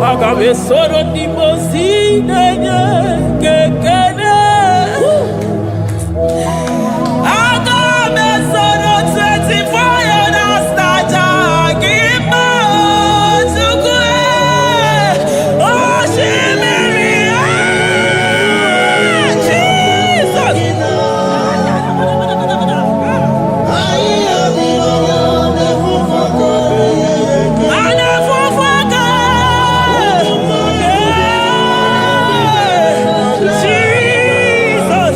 S4: Aga m esoro ndị mmụọ ozi na-enye gị ekele. Aga m esoro 24 elders na-aja gị mma, Chukwu. Osimiri, ah, Jesus! A na-efufe aka. Jesus!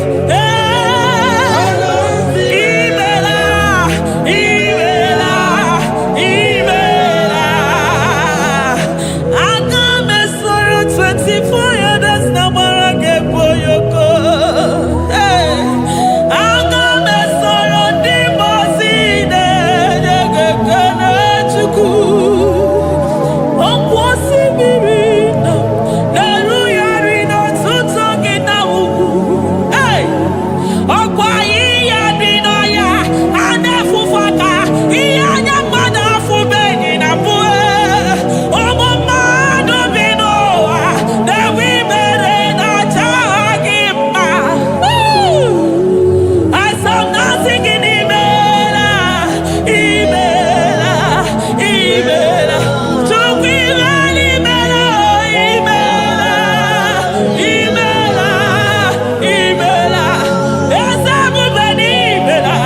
S4: Imela, imela, imela. Aga m esoro 24 elders na gbara gị egwu oyoko. Aga m esoro ndị mmụọ ozi na-enye gị ekele, Chukwu. Ọkwa osimiri nọ na-erugharị n'ọtụtụ gị na ugwu. Hey! Ọkwa ahịhịa dị n'ọhịa a na-efufe aka, ihe anya mmadụ afụbeghị na mbụ. Ụmụ mmadụ bi n'ụwa na-enwe ibere na-acha gị mma. Woo! Asọmpi gị n'imela, imela, imela. Chukwu, imela, imela, imela, imela, imela. Eze ebube n'imela,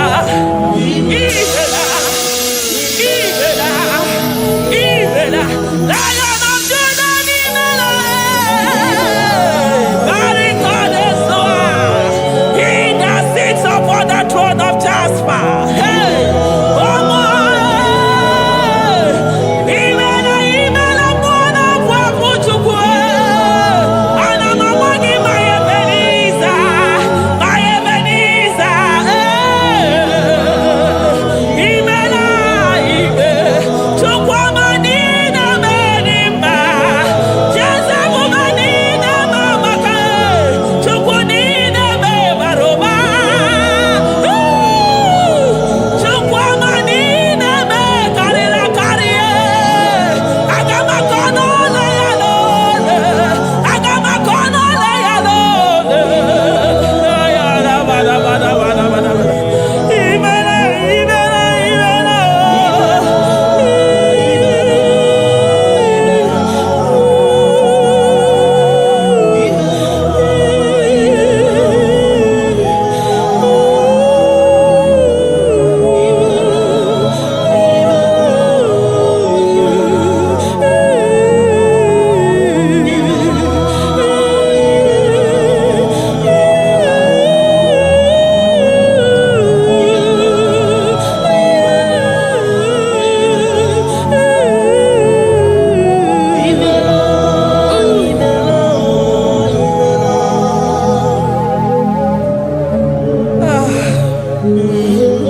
S4: imela, imela, imela. Lion of Judah n'imela. Barikade-soa. He that sits upon the throne of Jasper. Hey, Omo, imela, imela, mmụọ na-abụ abụ Chukwu. Ana m agwa gị, ma Ebenezer, ma Ebenezer, imela, ime, Chukwu ọma niile mere mma. Jeze ebube niile ma maka Chukwu niile bara ụba. Chukwu ọma niile karịrị akarị. Aga m akọ n'ụlọ ya n'ole. Aga m akọ n'ụlọ ya n'ole. Imela, imela, imela.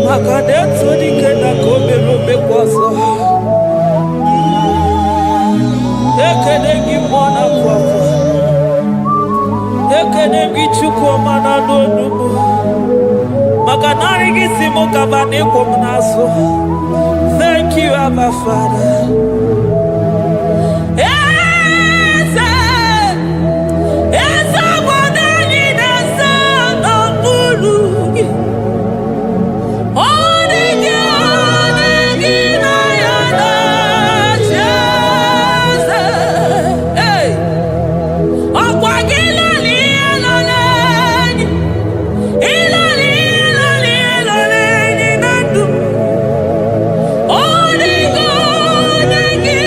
S4: Maka na etu dike na ka o mere omekwa ọzọ. Ekene gị, mmụọ na-apụ apụ. Ekene gị, Chukwu ọma na-anụ onugbu, maka narị gị si m gaba na ịkwụ m n'azụ. Thank you, Abba Father. Eze, eze obodo anyị na-eze n'okpuru gị. Ọ dị gị, ọ dị gị na ya na-achị eze. Hey! Ọkwa gị lọlị ihe lọlị enyi, ịlọlị ihe lọlị ihe lọlị enyi na ndụ. Ọ dị gị, ọ dị gị.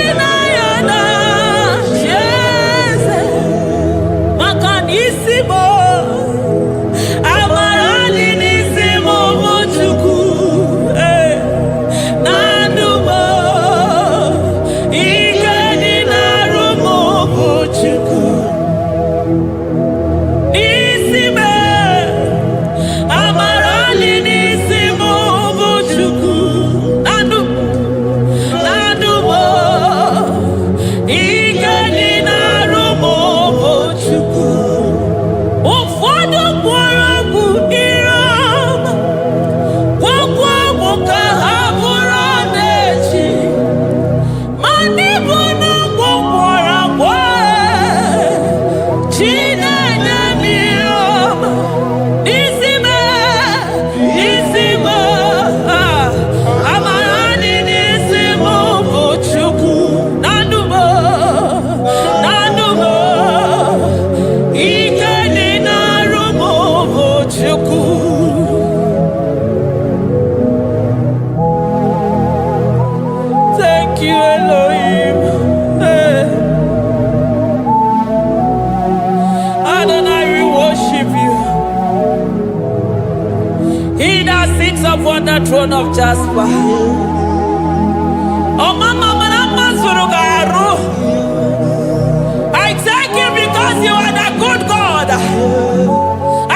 S4: throne of Jasper. Ọmama mara mma zuru gị arụ. I thank you because you are the good God.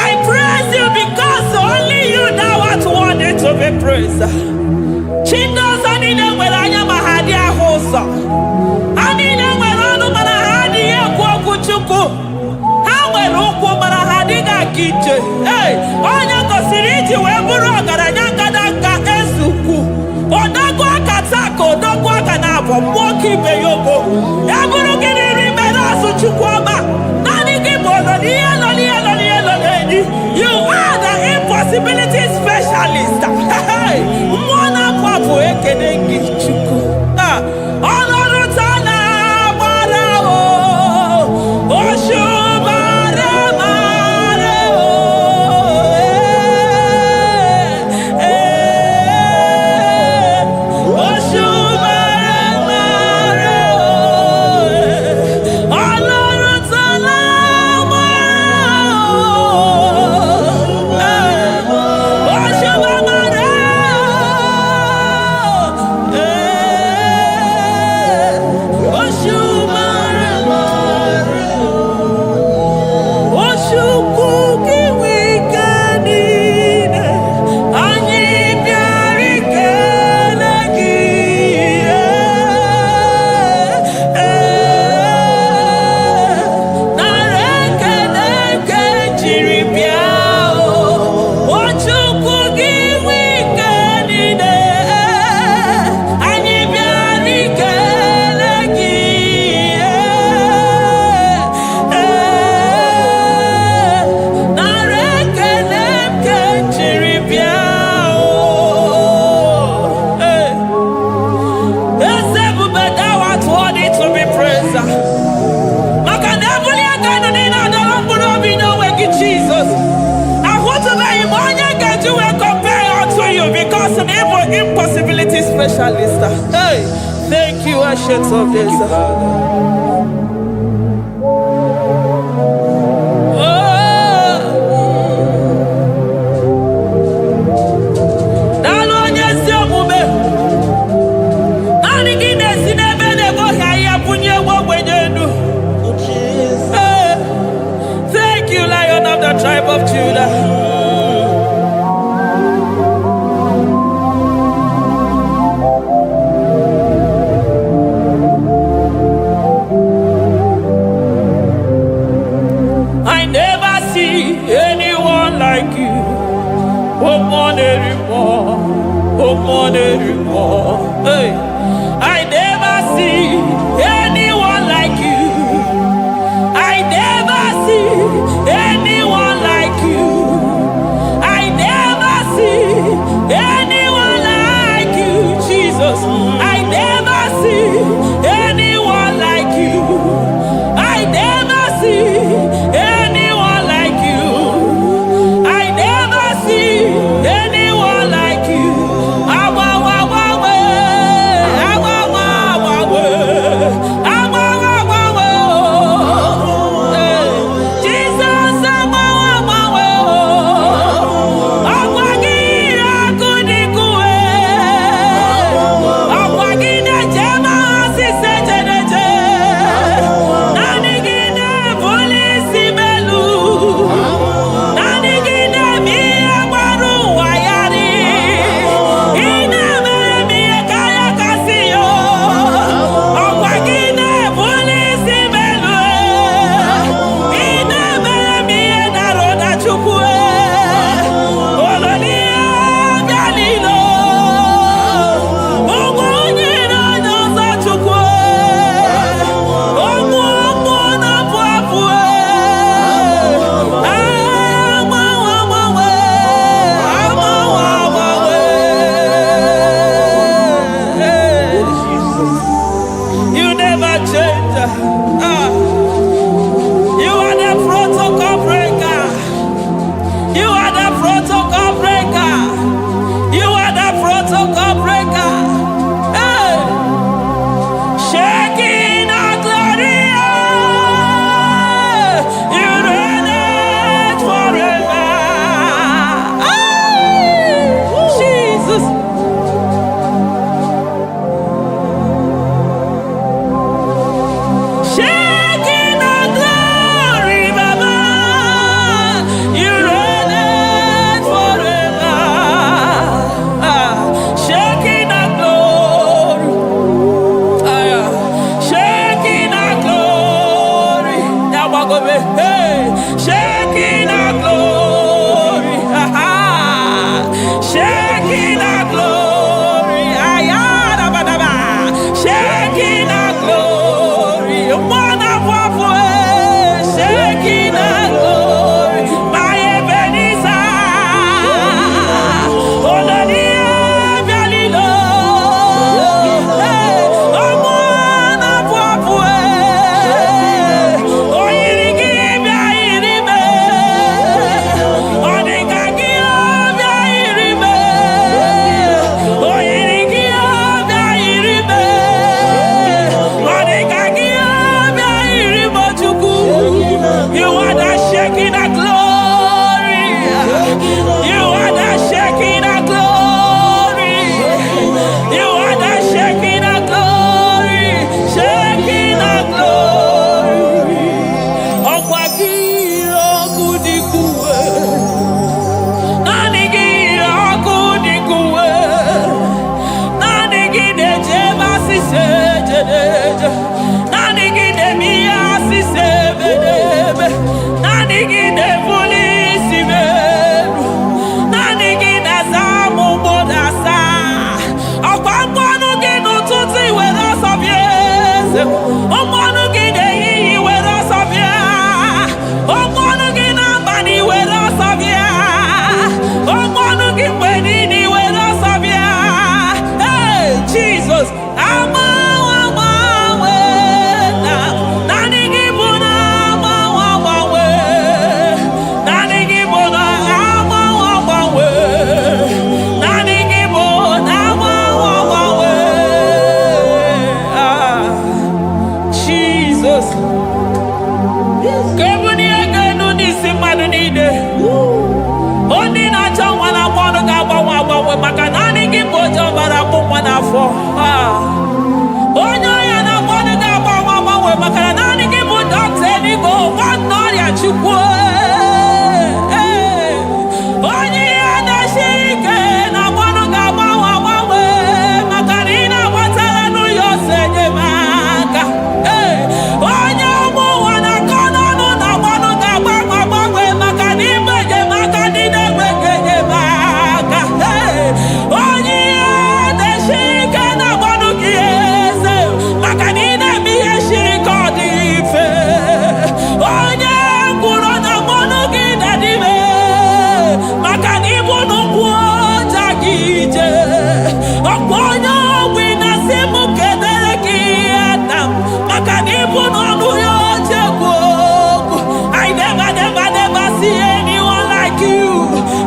S4: I praise you because only you thou art worthy to be praised. Chi ndị ọzọ niile nwere anya ma ha adịghị ahụ ụzọ. Ha niile nwere ọnụ mana ha adịghị ekwu okwu Chukwu. Ha nwere ụkwụ mana ha adịghị aga ije. Ee, onye gosiri iji wee bụrụ ọgaranya ngadanga eze ukwu. Odogwu aka taa ka odogwu aka na-abụ mmụọ ka ibe ya ogo. Ya bụrụ gị riri mere azụ, Chukwu ọma. Naanị gị bụ ọnọ n'ihe nọ n'ihe nọ n'ihe nọ n'enyi. You are the impossibility specialist. Hey, mmụọ na-apụ apụ, ekene gị, Chukwu. Ah, ọlọ́run tá lágbára o, òṣùbàrẹ̀ màrẹ̀ o. Eh, òṣùbàrẹ̀ màrẹ̀ o. Ọlọ́run tá lágbára o. Òṣùbàrẹ̀ màrẹ̀ o. Òṣùbàrẹ̀ màrẹ̀ o. Chukwu gị nwe ike niile, anyị bịara ikele gị. Ee, nara ekele nke jiri bịa o. O Chukwu gị nwe ike niile, anyị bịara ikele gị. Ee, nara ekele nke jiri bịa o. Ee. Eze ebube, thou art worthy to be praised. Maka na ebuli aka elu niile adọrọ mkpụrụ obi n'onwe gị, Jizọs. Ahụtụbeghị m onye ga-eji wee compare unto you because na ịbụ impossibility specialist. Hey, thank you, Ancient of Days. Oh, daalụ onye ezi omume. Naanị gị na-esi n'ebe na-eboghị ahịhịa bunye nwa ogbenye elu. Hey, thank you, Lion of the tribe of Judah. I never see anyone like you. Oh, more, more, oh, more, more. Hey, I never see anyone like you. I never see anyone like you. I never see anyone like you, Jesus. I never see anyone like you. I never see anyone like you. I never see anyone like you. Awa, wa, wa, Gbagobe. Hey! Shekinah glory. Ha, ha. Shekinah glory. Ayarabadaba. Shekinah glory. Mmụọ na-apụ apụ, eh. Shekinah glory. My Ebenezer. Olórí Bịalilo. Hey! Ọmọ na-apụ apụ, eh. O yiri gị bịa yiri m. Ọ dị ka gị bịa yiri m. O yiri gị bịa yiri m. Ọ dị ka gị bịa yiri m, Chukwu. You are the Shekinah glory. You are the Shekinah glory. You are the Shekinah glory. Shekinah glory. Ọkwa gị ire ọkụ dịka uwe. Naanị gị ire ọkụ dịka uwe. Naanị gị na-eje ebe asịsa eje na-eje. Naanị gị na-eme ihe asịsa ebe na-eme. Naanị gị na-ebuli isi m elu. Naanị gị na-asa m ụgbọ na-asa. Ọkwa mmanụ gị n'ụtụtụ iwere ọsọ bịa, eze. Mmanụ gị n'ehihie iwere ọsọ bịa. Mmanụ gị n'abalị iwere ọsọ bịa. Mmanụ gị mgbe niile iwere ọsọ bịa. Hey, Jesus, agbanwe agbanwe na naanị gị bụ na agbanwe agbanwe. Naanị gị bụ na agbanwe agbanwe. Naanị gị bụ na agbanwe agbanwe. Ah, Jesus. Ka ebulie ego elu n'isi mmadụ niile. Onye na-achọ nwa na ọnụ ga-agbanwe agbanwe maka naanị gị bụ onye ọbara akpụ nwa n'afọ. Ah. Onye ọrịa na-agba ọnụ ga-agbanwe agbanwe maka na naanị gị bụ dọkịta eluigwe, nwanne ọrịa Chukwu. Ee. Onye ihe na-esiri ike na mmanụ ga-agbanwe agbanwe maka na ị na-agbatara n'ụlọ ọsọ enyemaka. Ee. Onye ụmụ ụwa na-akọ n'ọnụ na mmanụ ga-agbanwe agbanwe maka na ime enyemaka ndị na-enweghị enyemaka. Ee. Onye ihe na-esiri ike na mmanụ gị, eze, maka na ị na-eme ihe siri ka ọ dị mfe. Onye ngwụrọ na mmanụ gị na-adịbe maka na ịbụ n'ụkwụ ọja gị ije. Ọkwa onye ogbi na-asị m kedere gị na m maka na ịbụ n'ọnụ ya oche kwu okwu. I never, never, never see anyone like you.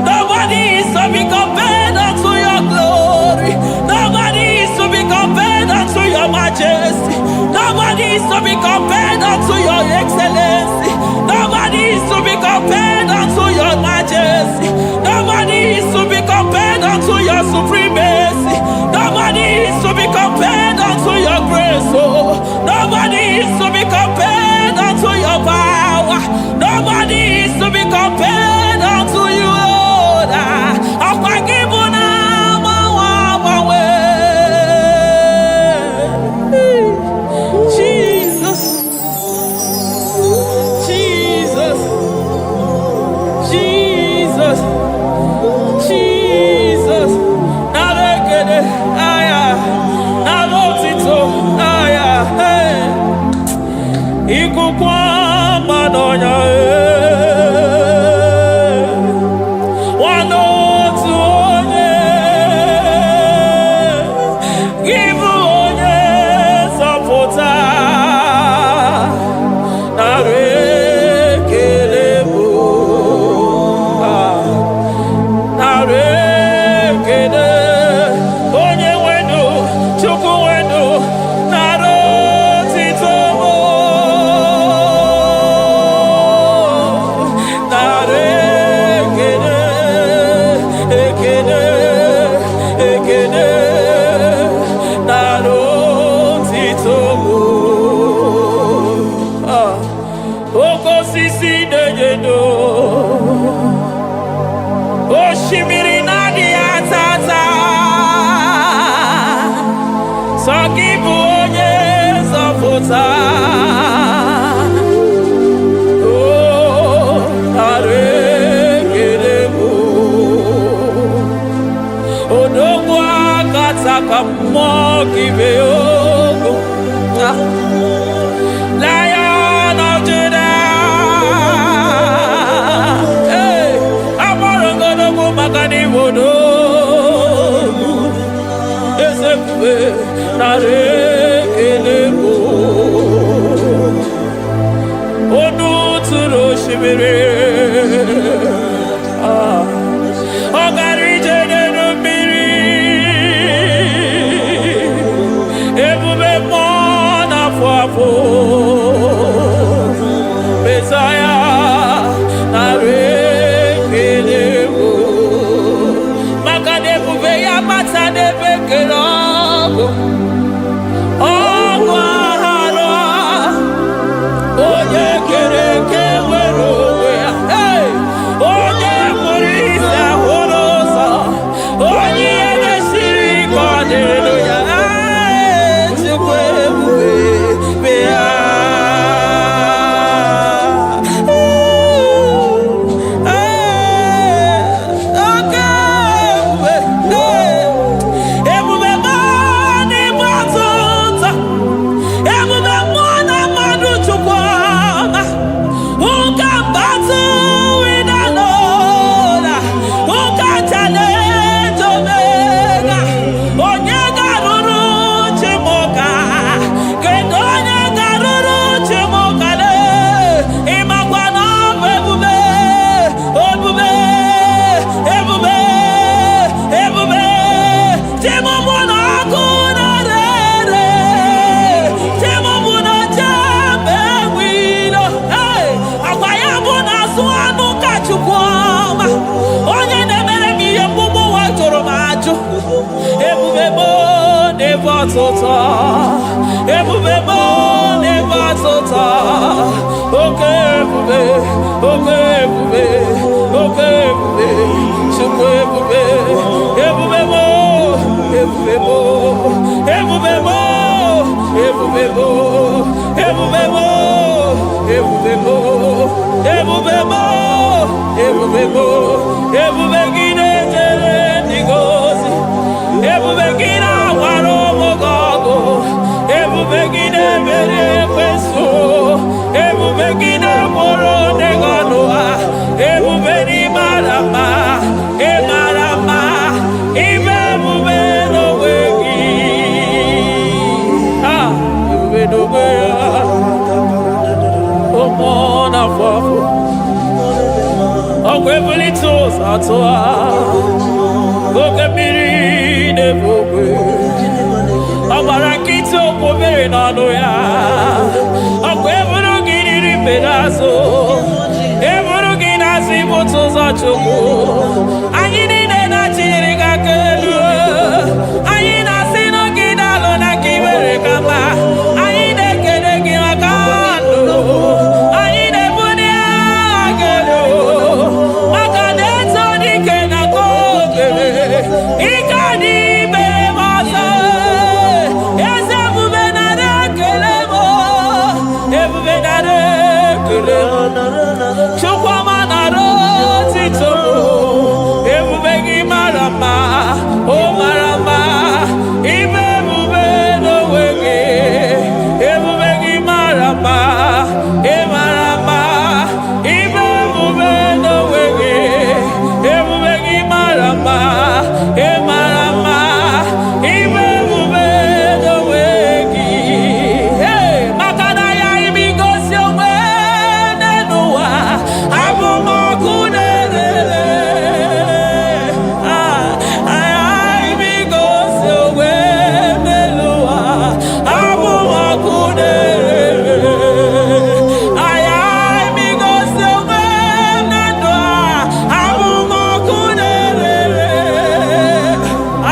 S4: Nobody is to be compared unto your glory. Nobody is to be compared unto your majesty. Nobody is to be compared unto your excellency. Nobody is to be compared unto your majesty. Nobody is to be compared unto your supremacy. Nobody is to be compared unto your grace. Oh, nobody is to be compared unto your power. Nobody is to be compared unto you, Lord. Ọkwa gị bụ na agbanwe agbanwe. Jesus, Jesus, Jesus, Jesus. Nara ekele, aya, nara otito, aya, hey. Ikuku ọma n'ọnya, eh. Nwanne otu onye, gị bụ onye nzọpụta. Nara ekele bụ, ah. Nara ekele, onye nwenu, Chukwu nwenu, nara otito bụ. Nara ekele, ekele, ekele, nara otito bụ. Ah. Oke osisi na-enye ndo, osimiri na-adịghị ata ata, sọ gị bụ onye nzọpụta. atọ ụtọ. Ebube m na-ebe atọ ụtọ. Oke ebube, oke ebube, oke ebube, Chukwu ebube, ebube m, ebube m, ebube m, ebube m, ebube m, ebube m, ebube m, ebube m, ebube gị na-ejere ndị gị ozi, ebube gị na-agbara ụmụ gị ọgụ, ebube gị na-emeri ekwensu, ebube gị na-agbụrụ ndị gị ọnụ ha, ebube n'ịmara mma, ịmara mma, ime ebube n'onwe gị. Ah, ebube n'onwe ya, ụmụ na-afọ afọ, ọkwa ebulite ụzọ atụ ha, oke mmiri na-ebu ogwe, ọ gbara nkịtị okwu mmiri n'ọnụ ya, ọkwa eburu gị riri mbe n'azụ, eburu gị n'azụ ibute ụzọ Chukwu. Anyị niile na-achịnyere gị aka elu, anyị na-asị n'oge daalụ na ka i mere ka mma, anyị na-ekele gị maka ndụ, anyị na-ebuli aha gị elu maka na eto dike na ka okere ike dị mere m ọzọ. Eze ebube nara ekele m, ebube nara ekele m, Chukwuma nara otito m. Ebube gị mara mma, o mara mma, ime ebube n'onwe gị, ebube gị mara mma, ị mara mma, ime ebube n'onwe gị, ebube gị mara mma, ị mara mma, ime ebube n'onwe gị. Hey, maka na ya imi gosi onwe n'ụwa, abụ m ọkụ na-erere. Ah, imi gosi onwe n'ụwa, abụ m ọkụ na-erere. Aya imi gosi onwe na ndụ a, abụ m ọkụ na-erere.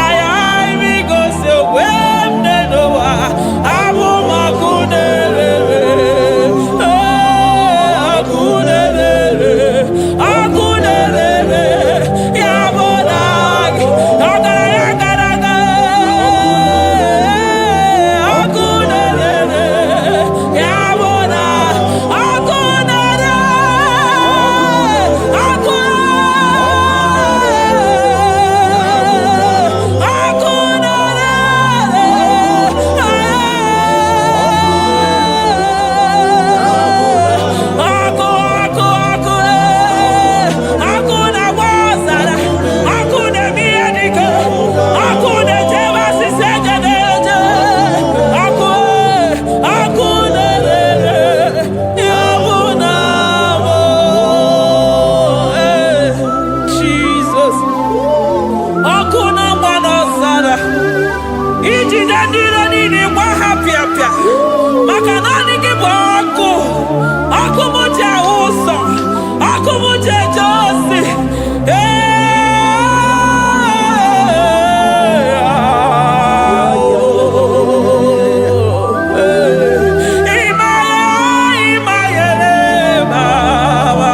S4: Aya imi gosi onwe m n'ụwa, abụ m ọkụ na-erere. Ee, ọkụ na-erere, ọkụ na-erere, ya bụ na gị, ọgaranya gara aga. Ee, ọkụ na-erere, ya bụ na ọkụ na-ere, ọkụ ọkụ na-ere, ọkụ ọkụ ọkụ, ọkụ na-agba ọzara, ọkụ na-eme ihe dike, ọkụ na-echebe asịsị eje na-eje, ọkụ ọkụ na-ere, ya bụ na mụ. Jizọs, ọkụ na-agba n'ọzara, ijide ndị iro niile gba ha pịapịa, maka naanị gị bụ ọkụ, ọkụ m ji ahụ ụzọ, ọkụ m ji eje ozi. Ee, ịmaya ịmayere mama.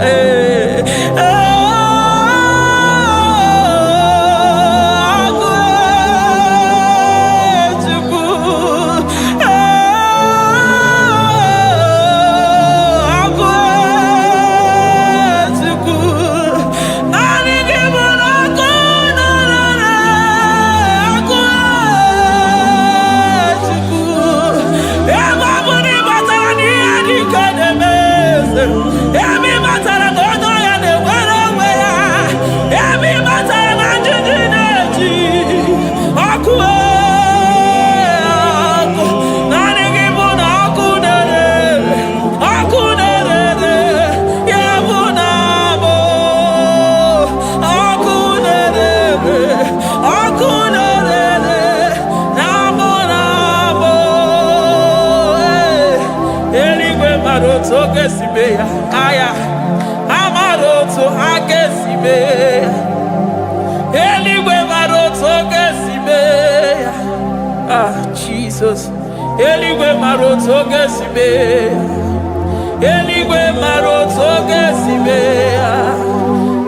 S4: Ee, ọkụ Chukwu, ọkụ Chukwu, naanị gị bụ ọkụ na-ere, ọkụ Chukwu. Ebe ọ bụ na ị batara n'ihe dị ike na-eme eze, ebe ị batara na onye ọrịa na-enwere onwe ya, ebe ị batara na njiji na-eji ọkụ, ọkụ, naanị gị bụ na ọkụ na-ere, ọkụ na-ere, ya bụ na bụ ọkụ na-ere, ọkụ na-ere, na mụ na mụ. Eluigwe mara otu oge si mee ya, aya amara otu ha ga-esi mee ya. Eluigwe mara otu oge si Jesus. Eluigwe mara otu ọ ga-esi mee ya. Eluigwe mara otu ọ ga-esi mee ya.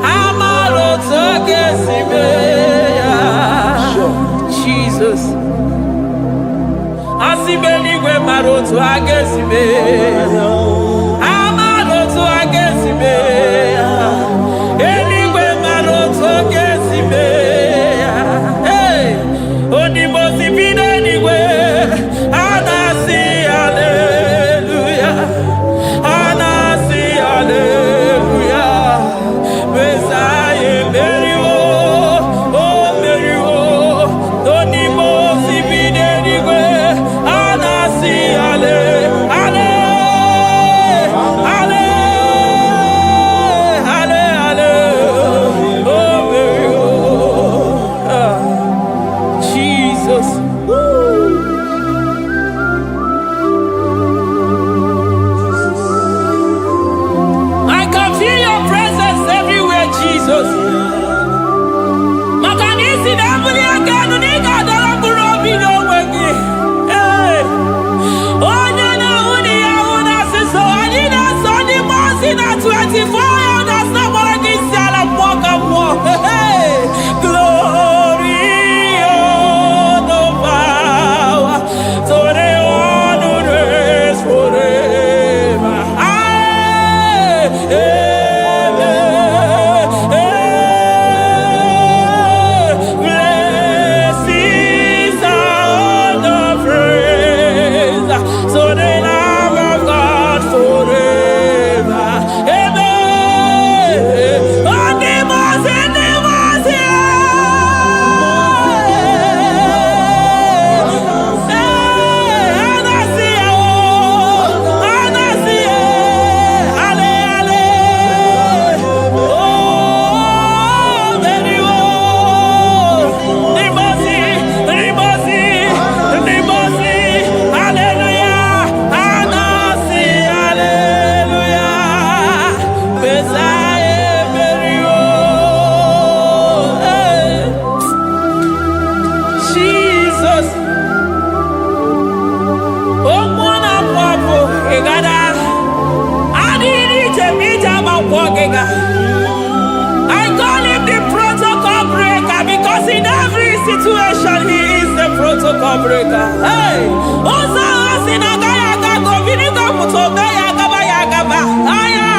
S4: Ha mara otu ọ ga-esi mee ya. Jesus. Asị m eluigwe mara otu a ga-esi mee ya. Ha mara otu a ga-esi mee ya. Eluigwe mara otu ọ ga-esi mee ya. Hey! Onimosi bi n'eluigwe, a na-asị haleluya. A na-asị haleluya. Mesaya emeriwo, o meriwo. Onimosi bi n'eluigwe, a na-asị hale, hale, hale, hale, hale. O meriwo. Ah, Jesus. Woo. I can feel your presence everywhere, Jesus. Maka na isi na ebuli aka elu na ị ga-adọrọ mkpụrụ obi n'onwe gị. Ee. Onye na-ahụ na ya ahụ na asịsọ anyị na-asọ ndị mmụọ ozi na 24 elders na-agbara gị isi ala mmụọ ka mmụọ. Hey! Glory, honor, power to the one who reigns forever. Amen. Amen. Blessings and honor, praise to the Lamb of God forever. Amen. Ndị mmụọ ozi, ndị mmụọ ozi, ee, a na-asị ya o, a na-asị ya, ale, ale, o meriwo. Ndị mmụọ ozi, ndị mmụọ ozi, ndị mmụọ ozi, haleluya, a na-asị haleluya, Mesaya emeriwo. Hey. Jesus. Okwu na-apụ apụ ịgada adịghị ije ma ije ama nkwọ gịga. I call him the protocol breaker because in every situation he is the protocol breaker. Hey! Ụzọ ahụ si na agaghị aga ka obirigo pụta ome ya agaba ya agaba. Aya!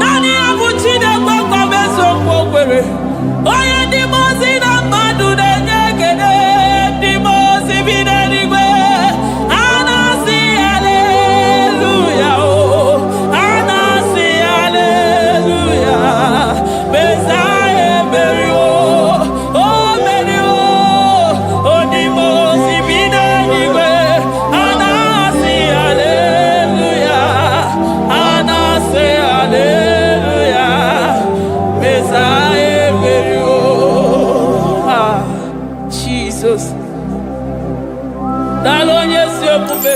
S4: Naanị ya bụ Chineke nkwa eziokwu o kwere. Onye ndị mmụọ ozi na mmadụ na-enye ekele, ndị mmụọ ozi bi n'eluigwe. A na-asị haleluya o, a na-asị haleluya. Mesaya emeriwo, o meriwo. Ndị mmụọ ozi bi n'eluigwe. A na-asị haleluya, a na-asị haleluya. Mesaya emeriwo. Ah, Jesus. Daalụ onye ezi omume.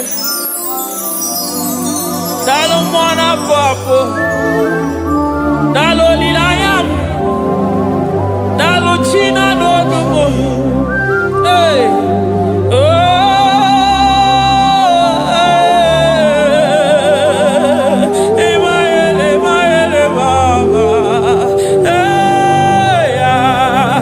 S4: Daalụ mmụọ na-apụ apụ. Daalụ olileanya m. Daalụ chi na-anụ olu m. Hey. Oh, hey. Emmanuel, Emmanuel, Mama. Hey, yeah.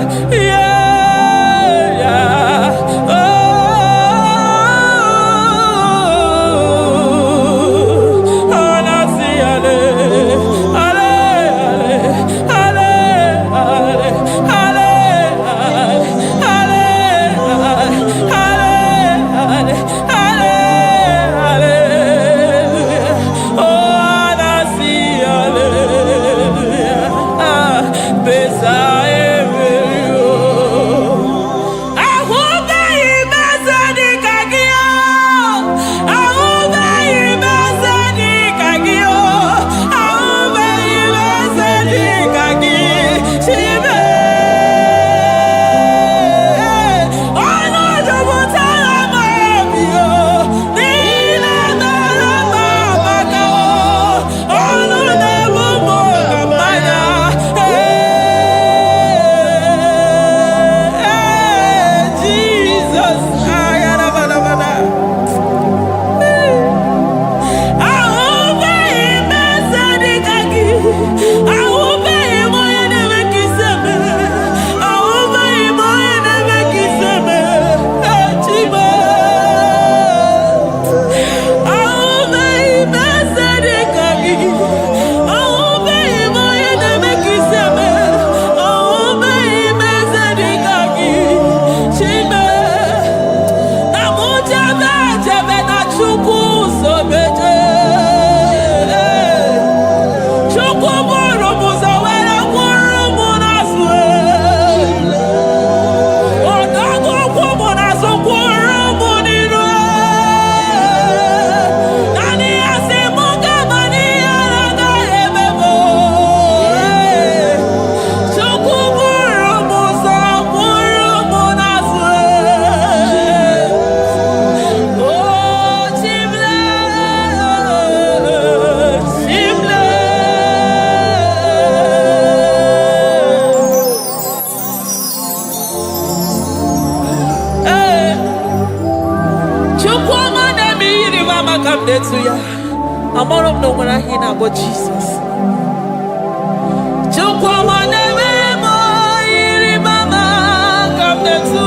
S4: Oh, anasi ale,
S1: Ịrịba ama ka m na-etu ya. Amara m na o nwere aha ị na-akpọ Jizọs. Chukwu ọma na-eme m, ịrịba ama ka m na-etu.